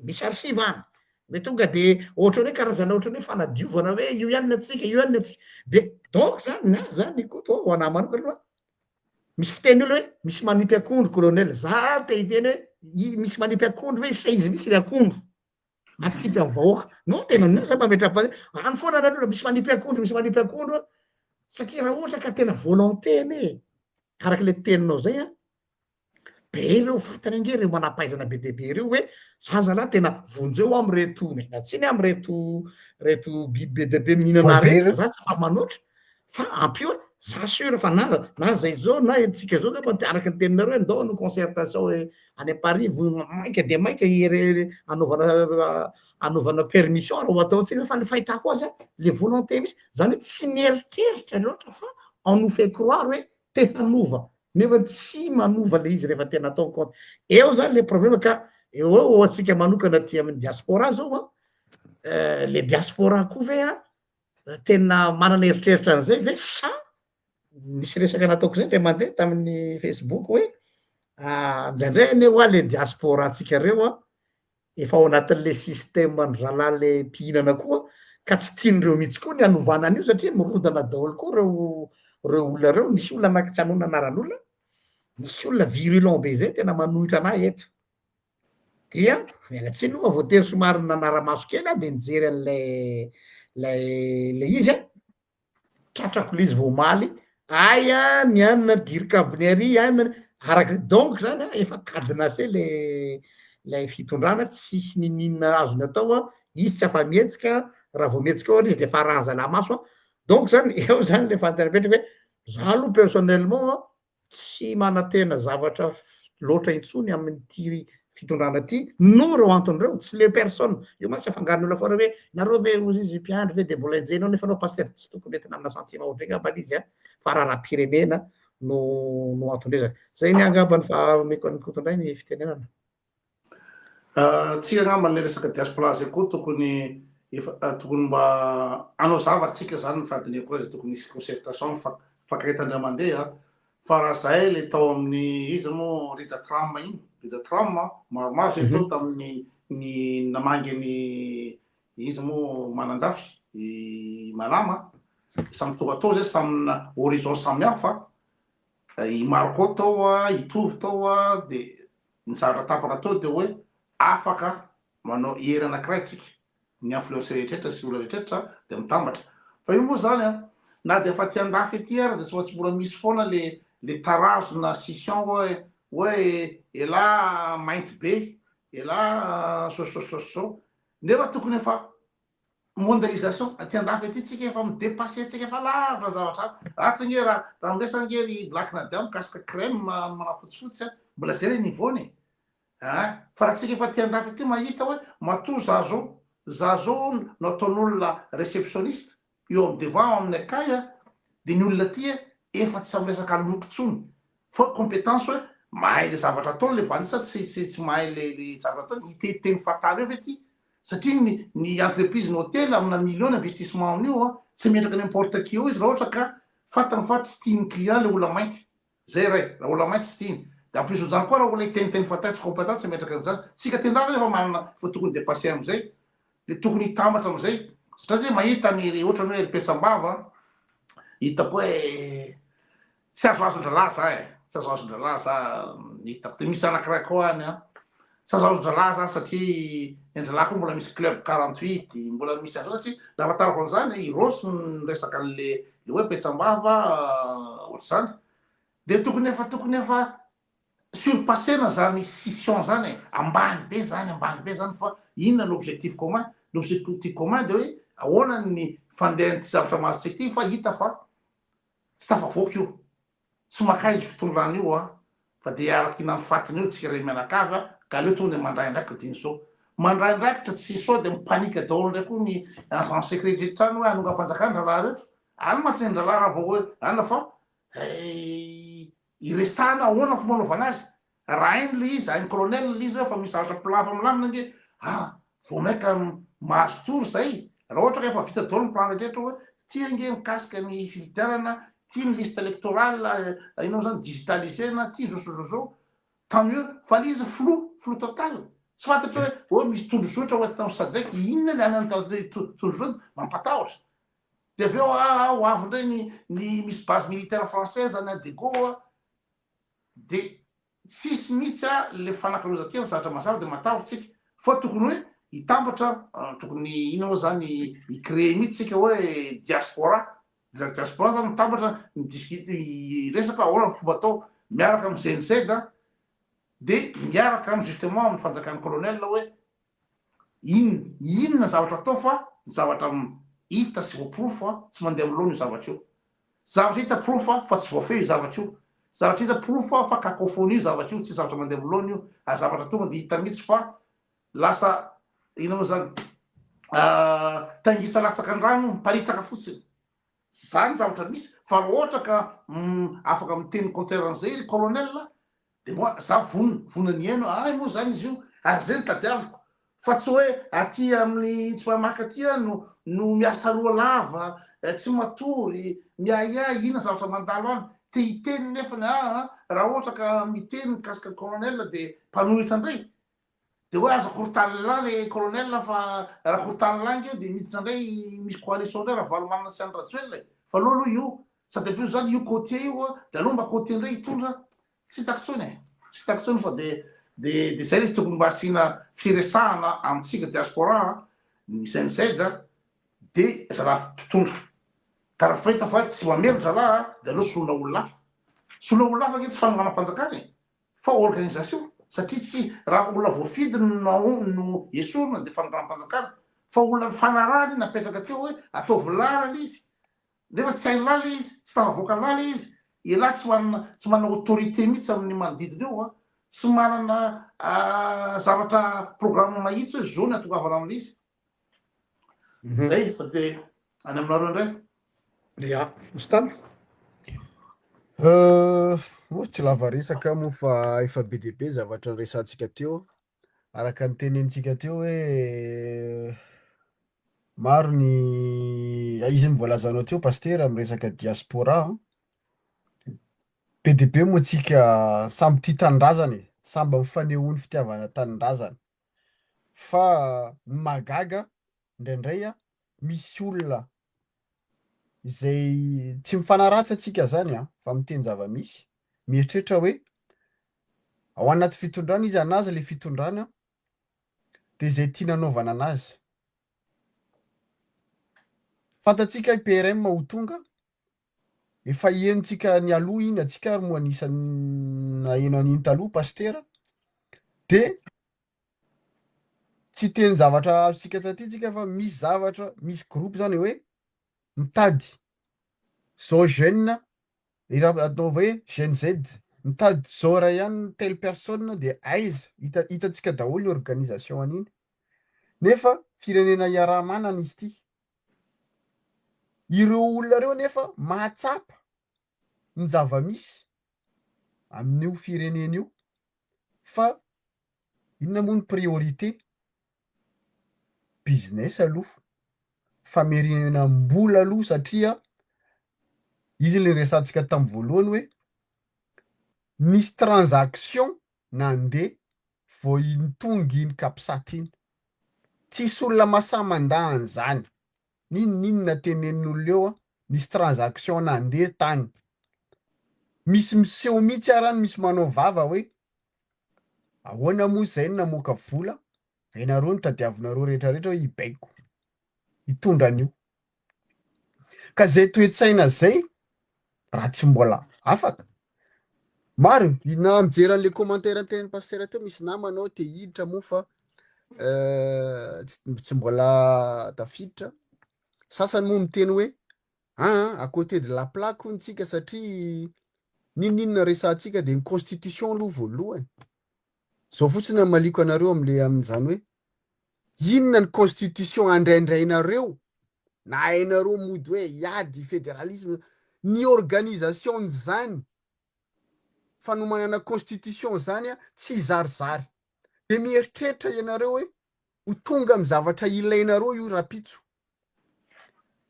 Misy archive any. Hoe tonga de ohatran'ny hoe karazana ohatran'ny hoe fanadiovana hoe io ihany ny antsika, io ihany ny antsika. De donc zany ny ahy zany Koto ho anah manokana aloha, misy fiteny olona hoe misy manipy akondro colonel, za te hiteny hoe i- misy manipy akondro ve sa izy mihitsy le akondro atsipy amin'ny vahoaka. Non tena ny ahy za mametra-pa- any foana raha ny olona misy manipy akondro, misy manipy akondro an, satria raha ohatra ka tena volonté anie araka le teninao zay an, Be ireo fantany ange ireo manampahaizana be dia be ireo hoe za zalahy tena vonjeo aho amin'ireto miala tsiny aho amin'ireto reto biby be dia be mihinana Voabe reto fa ireo. za tsy afa manoatra fa ampio hoe za sûr fa na na zay zao na tsika zao angamba te araka ny teninareo hoe ndao hanao concertation hoe any Paris vo maika dia maika ire- anaovana anaovana permission raha ho ataontsika fa ny fahitako azy a le volonté mihitsy zany hoe tsy mieritreritra loatra fa on nous fait croire hoe te hanova nefa tsy manova le izy rehefa tena atao compte eo zany le problème ka eo eo ho antsika manokana aty amin'ny diaspora zao an eh, le diaspora koa ve an tena manana eritreritra an'izay ve sa nisy resaka nataoko zay ndray mandeha tamin'ny facebook hoe ah, indraindray anie hoa le diaspora antsika reo an efa ao anatin'le système an-dry zalahy le mpihinana koa ka tsy tian'ireo mihitsy koa ny hanovana an'io satria mirodana daholo koa reo reo olona reo, misy olona anaky tsy hanonona anaran'olona, misy olona virulent be zay tena manohitra an'ahy eto, dia miala tsiny aloha fa voatery somary nanara-maso kely aho de nijery an'lay lay le izy an, Tratrako le izy vao omaly, hay a ny anona dircab-ny ary anona, araka donc zany a efa cadenassé le lay fitondrana tsisy niniana azony atao a, izy tsy afa-mihetsika, raha vao mihetsika eo ary izy de efa arahan-zalahy maso a, donc zany eo zany le fanontaniana mipetraka hoe za aloha personnellement a tsy manantena zavatra loatra intsony amin'ity fitondrana ity noho ireo antony ireo, tsy le personne, io mantsy afangaron'ny olona foana hoe nareo ve hozy izy mpiandry ve de mbola enjehinao nefa anao pasitera, tsy tokony entina amina sentiment ohatran'io angamba izy an, fa raharaham-pirenena no no anton-dresaka. Zay ny ahy angambany fa omeko an'i Koto indray ny fitenenana. Tsika angamba le resaka diaspora zay koa tokony efa tokony mba hanao zavatra tsika zany ny fandinihako azy tokony hisy concertation mifankahita indray mandeha fa raha zay le tao amin'ny iza moa Rija Tram iny Rija Tram maromaro zay tao tamin'ny ny namangy an'i iza moa Manandafy i Malama samy tonga tao zay samy horizon samy hafa i Marco tao i Tovo tao de Ny zavatra tapaka teo dia hoe afaka manao hery anankiray tsika, ny influenceur rehetrretra sy olona rehetrretra dia mitambatra. Fa io moa zany an, na dia efa aty andafy aty ary dia tsy maintsy mbola misy foana le le tarazo na scission hoe hoe elah mainty be. Elah sao sao sao sao. Nefa tokony efa mondialisation aty andafy aty tsika efa mi depasser tsika efa lavitra zavatra ratsy ange raha raha miresaka ange ry Black Nadia mikasika crème manafotsifotsy a mbola zay le niveau-ny e ah fa raha tsika efa aty andafy aty mahita hoe matoa za zao za zao no ataon'olona receptionniste eo am devant ao amin'ny accueil a de ny olona aty efa tsy am resaka loko tsony fa competence hoe mahay le zavatra ataony le bandy sa tsy tsy tsy mahay le le zavatra ataony hiteniteny fahatany eo ve ty satria ny ny entreprise ny hôtel amina million ny investissement amin'io a tsy metraka n'importe qui eo izy raha ohatra ka fantany fa tsy tian'ny client le olona mainty Zay ray, raha olona mainty tsy tiany. De en plus ohatr'izany koa raha olona hiteniteny fahatany tsy compétent tsy hametraka an'izany. Tsika tendrena efa manana efa tokony depasser amizay. De tokony hitambatra amizay. Satria zay mahita ny ry ohatrany hoe ry petsambava hitako hoe tsy azoazon-dralahy za e. Tsy azoazon-dralahy za ny hitako. De misy anakiray koa any an. Tsy azoazon-dralahy za satria ny an-dralahy koa mbola misy club 48, mbola misy an'izao satria ny ahafantarako an'izany i Rossy no niresaka an'le le hoe petsambava ohatr'izany. Dia tokony efa tokony efa surpasser-na zany scission zany e, ambany be zany, ambany be zany fa inona ny objectif commun? Ny objectif commun dia hoe ahoana ny fandehan'ity zavatra mahazo antsika ity fa hita fa tsy tafavoaka io. Tsy makaiza io fitondrana io an, fa dia hiara-kiana ny fatiny eo tsika ray mianakavy an, ka aleo tonga dia mandray andraikitra diny zao. Mandray andraikitra tsy sao dia mi-panique daholo indray koa ny agent secret rehetra any hoe hanongam-panjakana rahalahy reto. Any mantsy ny rahalahy raha vao hoe any fa iresahana ahoana fomba anaovana azy. Raha hainy le izy, hain'i colonel le izy hoe fa misy zavatra plan efa milamina ange, ah vao maika mahazo tour zay, raha ohatra ka efa vita daholo ny plan rehetra hoe ty ange mikasika ny fifidianana, ty ny liste électorale, inona moa zany digitaliser-na, ty zao sy zao zao, tant mieux, fa le izy flou, flou total, tsy fantatra hoe oh misy tondrozotra ho entina amin'ny sadec, inona le any amin'ny tondrozotra, mampatahotra. De avy eo ah ho avy indray ny ny misy base militaire française any Adego ah, de tsisy mihitsy a le fanakalozan-kevitra zavatra mazava de matahotra tsika fa tokony hoe hitambatra tokony inona moa zany hi créer mihitsy tsika hoe diaspora diaspora zany mitambatra mi discute hiresaka ahoana ny fomba atao miaraka amin'ny GNZ de miaraka am justement amin'ny fanjakan'ny colonel hoe Inona? Inona zavatra atao fa ny zavatra hita sy voaporofo a, tsy mandeha amin'ny laoniny io zavatra io. Zavatra hita porofo a, fa tsy voafehy io zavatra io. Zavatra hita porofo a, fa cacophonie io zavatra io, tsy zavatra mandeha amin'ny laoniny io, ary zavatra tonga dia hita mihitsy fa lasa inona moa zany, taingisa latsaka an-drano miparitaka fotsiny. Tsy zany zavatra misy fa raha ohatra ka afaka miteny contraire an'izay ry colonel de moi za vonona, vonona ny hihaino ahy moa zany izy io ary zay no tadiaviko fa tsy hoe aty amin'ny tsy mahay maka aty aho no no miasa loha lava, tsy matory, miahiahy inona zavatra mandalo any, te hiteny nefany aa raha ohatra ka miteny mikasika ny colonel de mpanohitra ndray. De hoe aza korotan'lah le colonel fa raha korotan'lah nge de miditra ndray misy coalition ndray Ravalomanana sy Andry Rajoelina e! Fa aleo aloha io sady ampio zany io côtier io a de aleo mba côtier ndray hitondra tsy hitako tsony e! Tsy hitako tsony fa de de de zay le izy tokony mba asiana firesahana amintsika diaspora a ny CNZ a de zalahy mpitondra ka raha fahita fa tsy mamely zalahy a de aleo soloina olona hafa soloina olona hafa nge tsy fanonganam-panjakana e! Fa organisation satria tsy raha olona voafidy no no esorina dia fanonganam-panjakana fa olona nifanarahana iny napetraka teo hoe ataovy laharana izy nefa tsy hain'lah le izy tsy tafavoaka lah le izy elah tsy manana tsy manana autorité mihitsy amin'ny manodidina eo an tsy manana zavatra programme mahitsy hoe zao ny atongavana amin'ilay izy Zay fa de any aminareo indray. Ya, Mustana. Euh, moa tsy lava resaka moa fa efa be dia be zavatra niresahantsika teo. Araka ny tenenintsika teo hoe maro ny izy ny voalazanao teo Pasitera miresaka diaspora. Be dia be moa tsika samby tia tanindrazana e, samby mifaneho ny fitiavana tanindrazana. Fa ny mahagaga indraindray misy olona izay tsy mifanaratsy antsika zany an, fa miteny zava-misy, mieritreritra hoe ao anaty fitondrana izy anazy le fitondrana de zay tiana anaovana anazy. Fantatsika i PRM ho tonga, efa henontsika nialoha iny, antsika ary moa anisan'ny naheno an'iny taloha Pasitera, de. Tsy hiteny zavatra azontsika taty tsika fa misy zavatra, misy groupe zany hoe mitady zao jeune ataovy hoe Gen Z, mitady zao ray ihany telle personne de aiza, hita hitantsika daholo ny organisation an'iny. Nefa firenena iaraha-manana izy ity. Ireo olona ireo nefa mahatsapa ny zava-misy amin'io firenena io fa inona moa ny priorité? Business aloha, famerenam-bola aloha satria izy le resahantsika tamin'ny voalohany hoe nisy transaction nandeha vao iny tonga iny capsat iny. Tsisy olona mahasahy mandà an'izany. N'inon'inona tenenin'olona eo an, nisy transaction nandeha tany. Misy miseho mihitsy ara any misy manao vava hoe ahoana moa izay no namoaka vola, ianareo no tadiavinareo rehetra rehetra hoe hibaiko, hitondra an'io. Ka zay toe-tsaina zay raha tsy mbola afaka. Maro, na mijery an'le commentaire tenin'i Pasitera teo misy namana ao te hiditra moa fa tsy mbola tafiditra. Sasany moa miteny hoe aa à côté de la plaque hono tsika satria n'inon'inona resahantsika de ny constitution aloha voalohany. Zao fotsiny hamaliako anareo amle amin'izany hoe inona ny constitution andraindrainareo na hainareo mody hoe hiady federalisme ny organisation zany fanomanana constitution zany a tsy zarizary de mieritreritra ianareo hoe ho tonga amy zavatra ilainareo io rapitso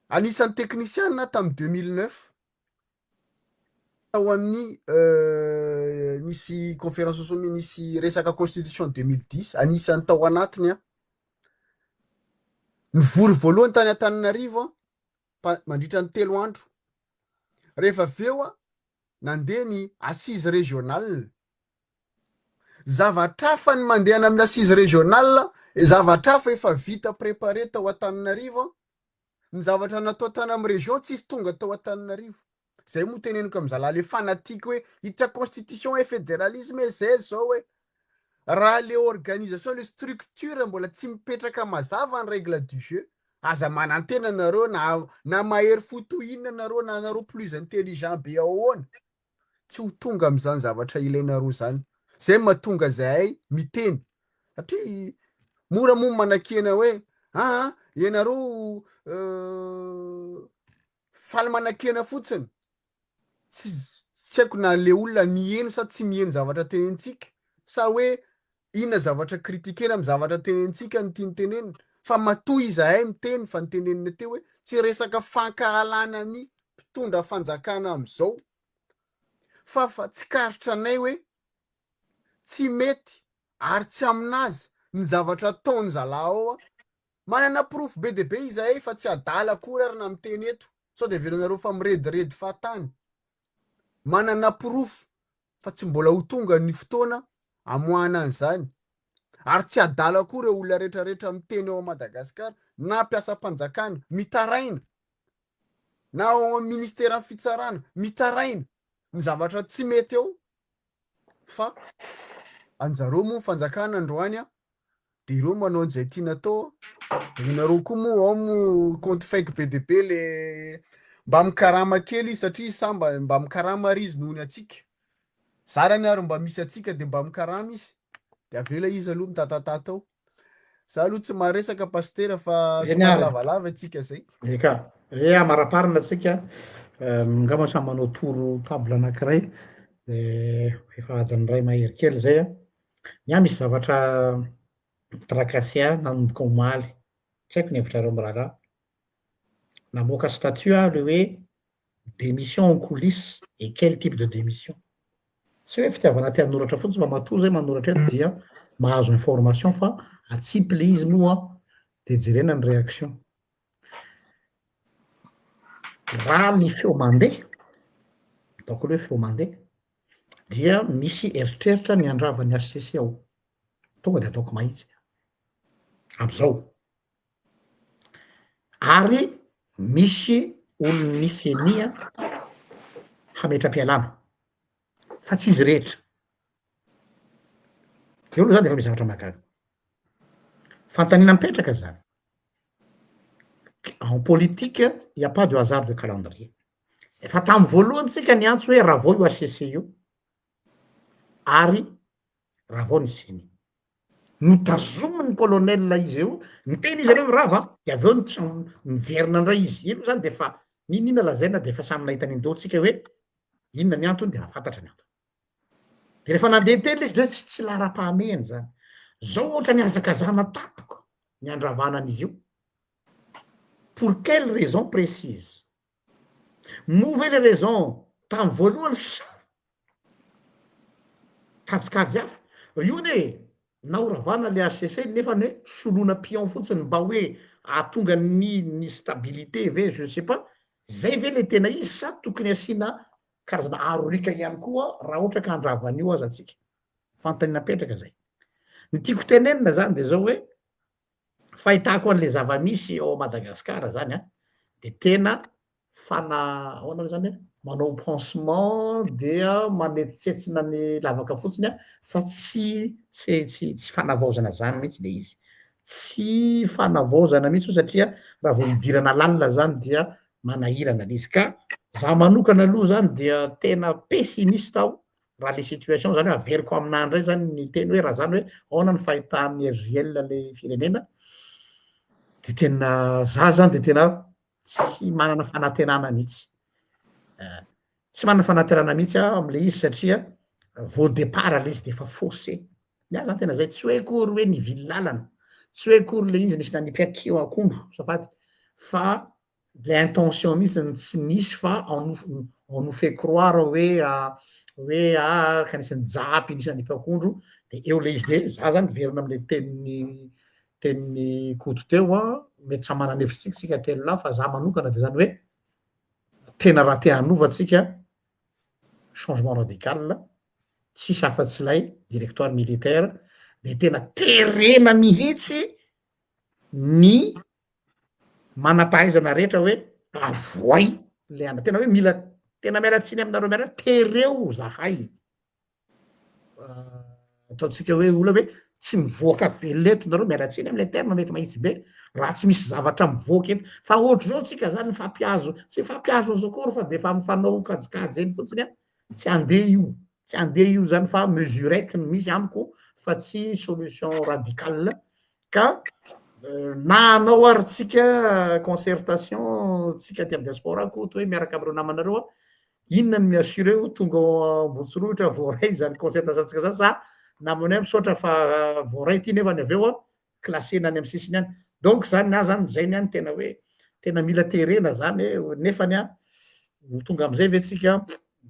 anisan'ny teknisiana tamy 2009 tao amin'ny nisy conférence au sommet nisy resaka constitution 2010 anisan'ny tao anatiny a nivory voalohany tany Antananarivo a mandritra ny 3 andro rehefa avy eo a nandeha ny assise régionale zavatra hafa ny mandehana amin'ny assise régionale zavatra hafa efa vita préparé tao Antananarivo a ny zavatra natao tany amin'ny région tsisy tonga tao Antananarivo zay moa teneniko amy zalahy le fanatique hoe hiditra constitution e fédéralisme e zay zao hoe raha le organisation le structure mbola tsy mipetraka mazava ny règle du jeu aza manantena nareo na na mahery fo toy inona nareo na nareo plus intelligent be ahoana tsy ho tonga am'izany zavatra ilainareo zany zay mahatonga zahay miteny satria mora moa manakena hoe aa ianareo faly manakena fotsiny tsy tsy haiko na le olona miheno sa tsy miheno zavatra tenenitsika sa hoe inona zavatra kritikena amy zavatra tenenitsika ny tiany tenenina fa matoa izahay miteny fa nitenenina teo hoe tsy resaka fankahalana ny mpitondra fanjakana am'izao fa fa tsikaritra anay hoe tsy mety ary tsy aminazy ny zavatra ataony zalahy ao a manana porofo be de be izahay fa tsy adala akory ary na miteny eto sao de avelanareo fa mirediredy fahatany manana porofo fa tsy mbola ho tonga ny fotoana amoahana an'izany ary tsy adala koa reo olona rehetrarehetra miteny ao Madagasikara na mpiasam-panjakana mitaraina na ao amin'ny ministeran'ny fitsarana mitaraina ny zavatra tsy mety eo fa anjareo moa fanjakana androany a de ireo manao an'izay tiana atao de ianareo koa moa ao moa compte fake be de be le mba mikarama kely izy satria sa mba mba mikarama ary izy noho ny atsika zarany ary mba misy atsika de mba mikarama izy de avela izy aloha mitatatata ao za aloha tsy maharesaka pastera fa Eny somary ary. lavalava atsika zay. Eka, e amaraparina atsika angamba samy manao tour table anankiray de efa adiny iray mahery kely zay a. Ny ahy misy zavatra mi-tracasser ahy nanomboka omaly, tsy haiko ny hevitrareo miraharaha. Namoaka statut aho le hoe démission en coulisse et quel type de démission. Tsy hoe fitiavana te hanoratra fotsiny fa matoa zay manoratra eto dia mahazo information fa atsipy le izy moa de jerena ny réaction. Raha ny feo mandeha, ataoko aloha hoe feo mandeha, dia misy eritreritra ny handrava ny HCC ao. Tonga de ataoko mahitsy am'izao. Ary misy olon'ny CENI hametra-pialana fa tsy izy rehetra. Eo aloha zany de efa misy zavatra mahagaga. Fanontaniana mipetraka zany. En politique, il n'y a pas de hasard de calendrier. Efa tamin'ny voalohany tsika niantso hoe ravao io HCC io ary ravao ny ceni. Notazomin'ny colonel izy eo, niteny izy aloha mirava de avy eo niverina indray izy. Io aloha zany de efa n'inon'inona lazaina de efa samy nahita ny an-doha tsika hoe inona ny antony de mahafantatra ny antony. De rehefa nandeha teny le izy de hoe tsy laharam-pahamehana zany. Zao ohatra ny hazakazahana tampoka ny handravana an'izy io. Pour quelle raison précise? Moa ve le raison tamin'ny voalohany sa kajikajy hafa? Io anie na ho ravana le HCC nefa anie soloina pion fotsiny mba hoe ahatonga ny ny stabilité ve je ne sais pas, zay ve le tena izy sa tokony asiana karazana aro riaka ihany koa raha ohatra ka handrava an'io aza tsika? Fanontaniana apetraka zay. Ny tiako tenenina zany de zao hoe fahitako an'le zava-misy ao Madagasikara zany an, de tena fana ahoana moa zany an, manao pansement dia manetsitsetsina ny lavaka fotsiny an, fa tsy tsy tsy tsy fanavaozana zany mihitsy le izy, tsy fanavaozana mihitsy io satria raha vao idirana lalina zany dia manahirana le izy, ka za manokana aloha zany dia tena pessimiste aho raha le situation zany hoe averiko aminà ndray zany ny teny hoe raha zany hoe ahoana ny fahitan'ny RJL le firenena de tena za zany de tena tsy manana fanantenana mihitsy, tsy manana fanantenana mihitsy aho amle izy satria vao départ le izy de efa faussé, ny ahy zany tena zay, tsy hoe akory hoe nivily lalana, tsy hoe akory le izy nisy nanipy akeo akondro azafady fa le intention mihitsy no tsy nisy fa on nous on nous fait croire hoe hoe ah ka nisy nijapy nisy nanipy akondro de eo le izy de za zany miverina amle tenin'ny tenin'i Koto teo an, mety samy manana hevitra tsika tsika telo lahy fa za manokana de zany hoe tena raha te hanova tsika changement radical tsisy afa-tsy ilay directoire militaire de tena terena mihitsy ny manam-pahaizana rehetra hoe avoay le ana, tena hoe mila tena miala tsiny aminareo miala tereo zahay ataontsika hoe olona hoe tsy mivoaka velona eto nareo, miala tsiny amle terme mety mahitsy be, raha tsy misy zavatra mivoaka eto, fa ohatr'izao tsika zany mifampihazo, tsy mifampihazo azo akory fa de efa mifanao kajikajy eny fotsiny an, tsy andeha io, tsy andeha io zany fa mesurette no misy amiko fa tsy solution radicale Ka na hanao ary tsika concertation tsika aty am diaspora Koto hoe miaraka amreo namanareo a, inona no mi-assurer ho tonga ao Ambohitsorohitra voaray zany concertation tsika zany sa namanay misaotra fa voaray ty nefa ny avy eo a classena any am sisiny any, donc zany ny ahy zany zay ny ahy no tena hoe tena mila terena zany hoe nefany a ho tonga amizay ve tsika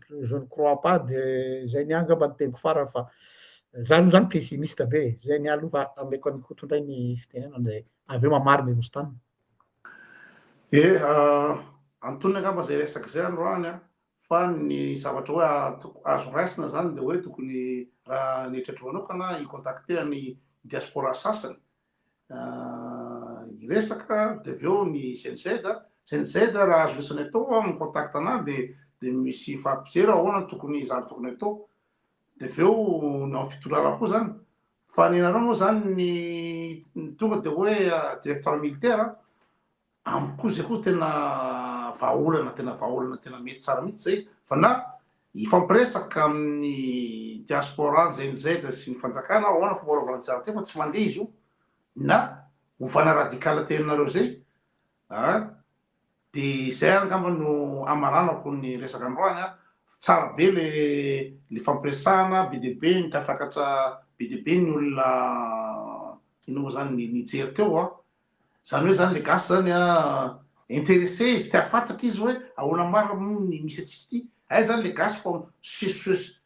Je ne crois pas de zay ny ahy angamba ny teniko farany fa za aloha zany pessimiste be e, zay ny ahy aloha fa ameko an'i Koto indray ny fitenenana de avy eo mamaly me Roustana. Eh antonony angamba zay resaka zay androany an, fa ny zavatra hoe azo raisina zany de hoe tokony raha ny eritreritro manokana hi-contacter ny diaspora sasany hiresaka de avy eo ny Gen Z, Gen Z raha azo lesona atao an mi-contact anah de de misy hifampijery ahoana no tokony zavatra tokony atao de avy eo ny ao fitondrana koa zany fa ny anareo moa zany ny tonga de hoe directoire militaire Amiko koa zay koa tena vahaolana tena vahaolana tena mety tsara mihitsy zay fa na hifampiresaka amin'ny diaspora Gen Z sy ny fanjakana ahoana fomba hanaovana an'izany teo fa tsy mandeha izy io na ovana radical teninareo zay a de zay angamba no amaranako ny resaka androany a tsara be le le fampiresahana be dia be ny tafakatra be dia be ny olona inona moa zany nijery teo a Zany hoe zany le gasy zany an interessé izy te hahafantatra izy hoe ahoana marina moa ny misy antsika ity, hay zany le gasy fa se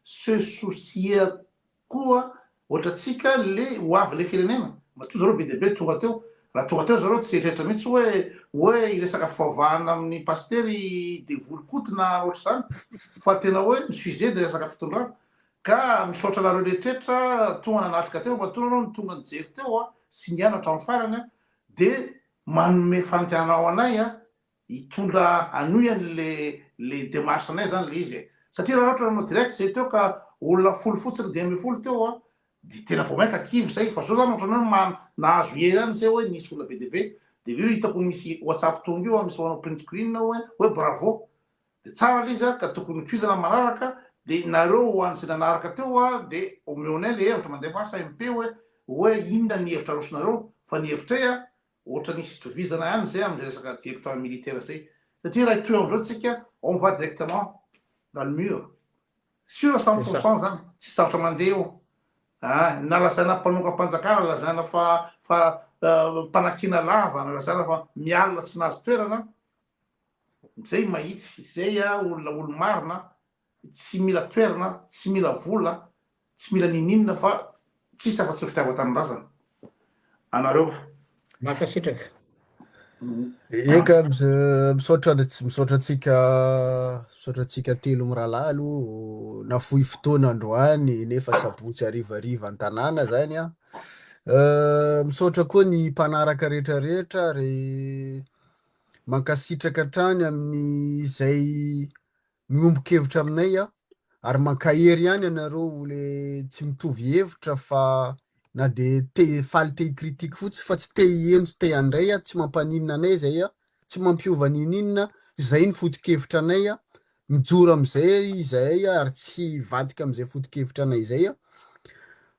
se soucier koa ohatrantsika le ho avy le firenena, matoa zareo be dia be tonga teo, raha tonga teo zareo tsy hieritreritra mihitsy hoe hoe hiresaka fivavahana amin'ny pasitery devoly koto na ohatr'izany fa tena hoe ny sujet de resaka fitondrana, Ka misaotra anareo rehetrretra tonga nanatrika teo, matoa nareo no tonga nijery teo a, sy nihaino hatramin'ny farany a, de manome fanantenana ho anay a, hitondra hanohy an'le le demarche anay zany le izy e, satria raha ohatra nanao direct zay teo ka olona folo fotsiny 15 teo a, De tena vao maika kivy zay, fa zao zany ohatran'ny hoe ma- nahazo hery ihany zay hoe nisy olona be dia be, de io hitako misy WhatsApp tonga io an, misy manao print screen hoe hoe bravo, de tsara le izy an, ka tokony hotohizana ny manaraka, de nareo ho an'izay nanaraka teo an, de omeonay le hevitra, mandefasa MP hoe hoe inona ny hevitra arosonareo, fa ny hevitray an, ohatran'ny hisy itovizana ihany zay amin'izay resaka directoire militaire zay, satria raha hitohy amin'izao tsika, on va directement dans le mur. Sur à 100% zany, tsisy zavatra mandeha eo. Ah, na lazaina mpanongam-panjakana, lazaina fa fa mpanakiana lava, na lazaina fa mialona tsy nahazo toerana, zay mahitsy, zay olona olo-marina, tsy mila toerana, tsy mila vola, tsy mila ninoninona fa tsisy afa-tsy ny fitiavan-tanindrazana. Anareo. Mankasitraka. Eka, misaotra misaotra antsika misaotra antsika telo mirahalahy aloha nafoy fotoana androany nefa sabotsy harivariva an-tanàna zany an. Misaotra koa ny mpanaraka rehetrarehetra ary mankasitraka hatrany amin'izay miombon-kevitra aminay aho ary mankahery ihany ianareo le tsy mitovy hevitra fa na de te faly te hi-critique fotsiny fa tsy te hiheno sy te handray aho, tsy mampaninona anay zay aho, tsy mampiova ninoninona, zay ny foto-kevitra anay aho, mijoro amizay izahay ary tsy hivadika amizay foto-kevitra anay zay aho,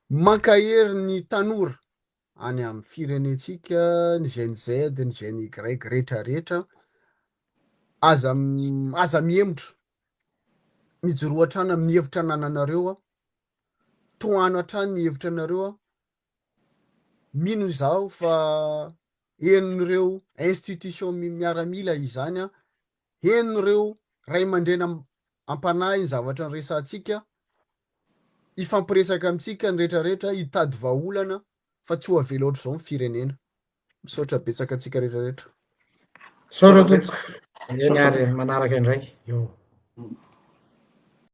mankahery ny tanora any amin'ny firenentsika, ny Gen Z, ny Gen Y rehetra rehetra, aza aza mihemotra, mijoroa hatrany amin'ny hevitra anananareo aho, tohano hatrany ny hevitra anareo aho, mino izaho fa henon'ireo institution miaramila izany an, henon'ireo ray aman-dreny am-panahy ny zavatra noresahantsika, hifampiresaka amintsika ny rehetra rehetra hitady vahaolana fa tsy ho avela ohatr'izao ny firenena. Misaotra betsaka antsika rehetra rehetra. Misaotra tompoko. Eny ary manaraka indray. Eo.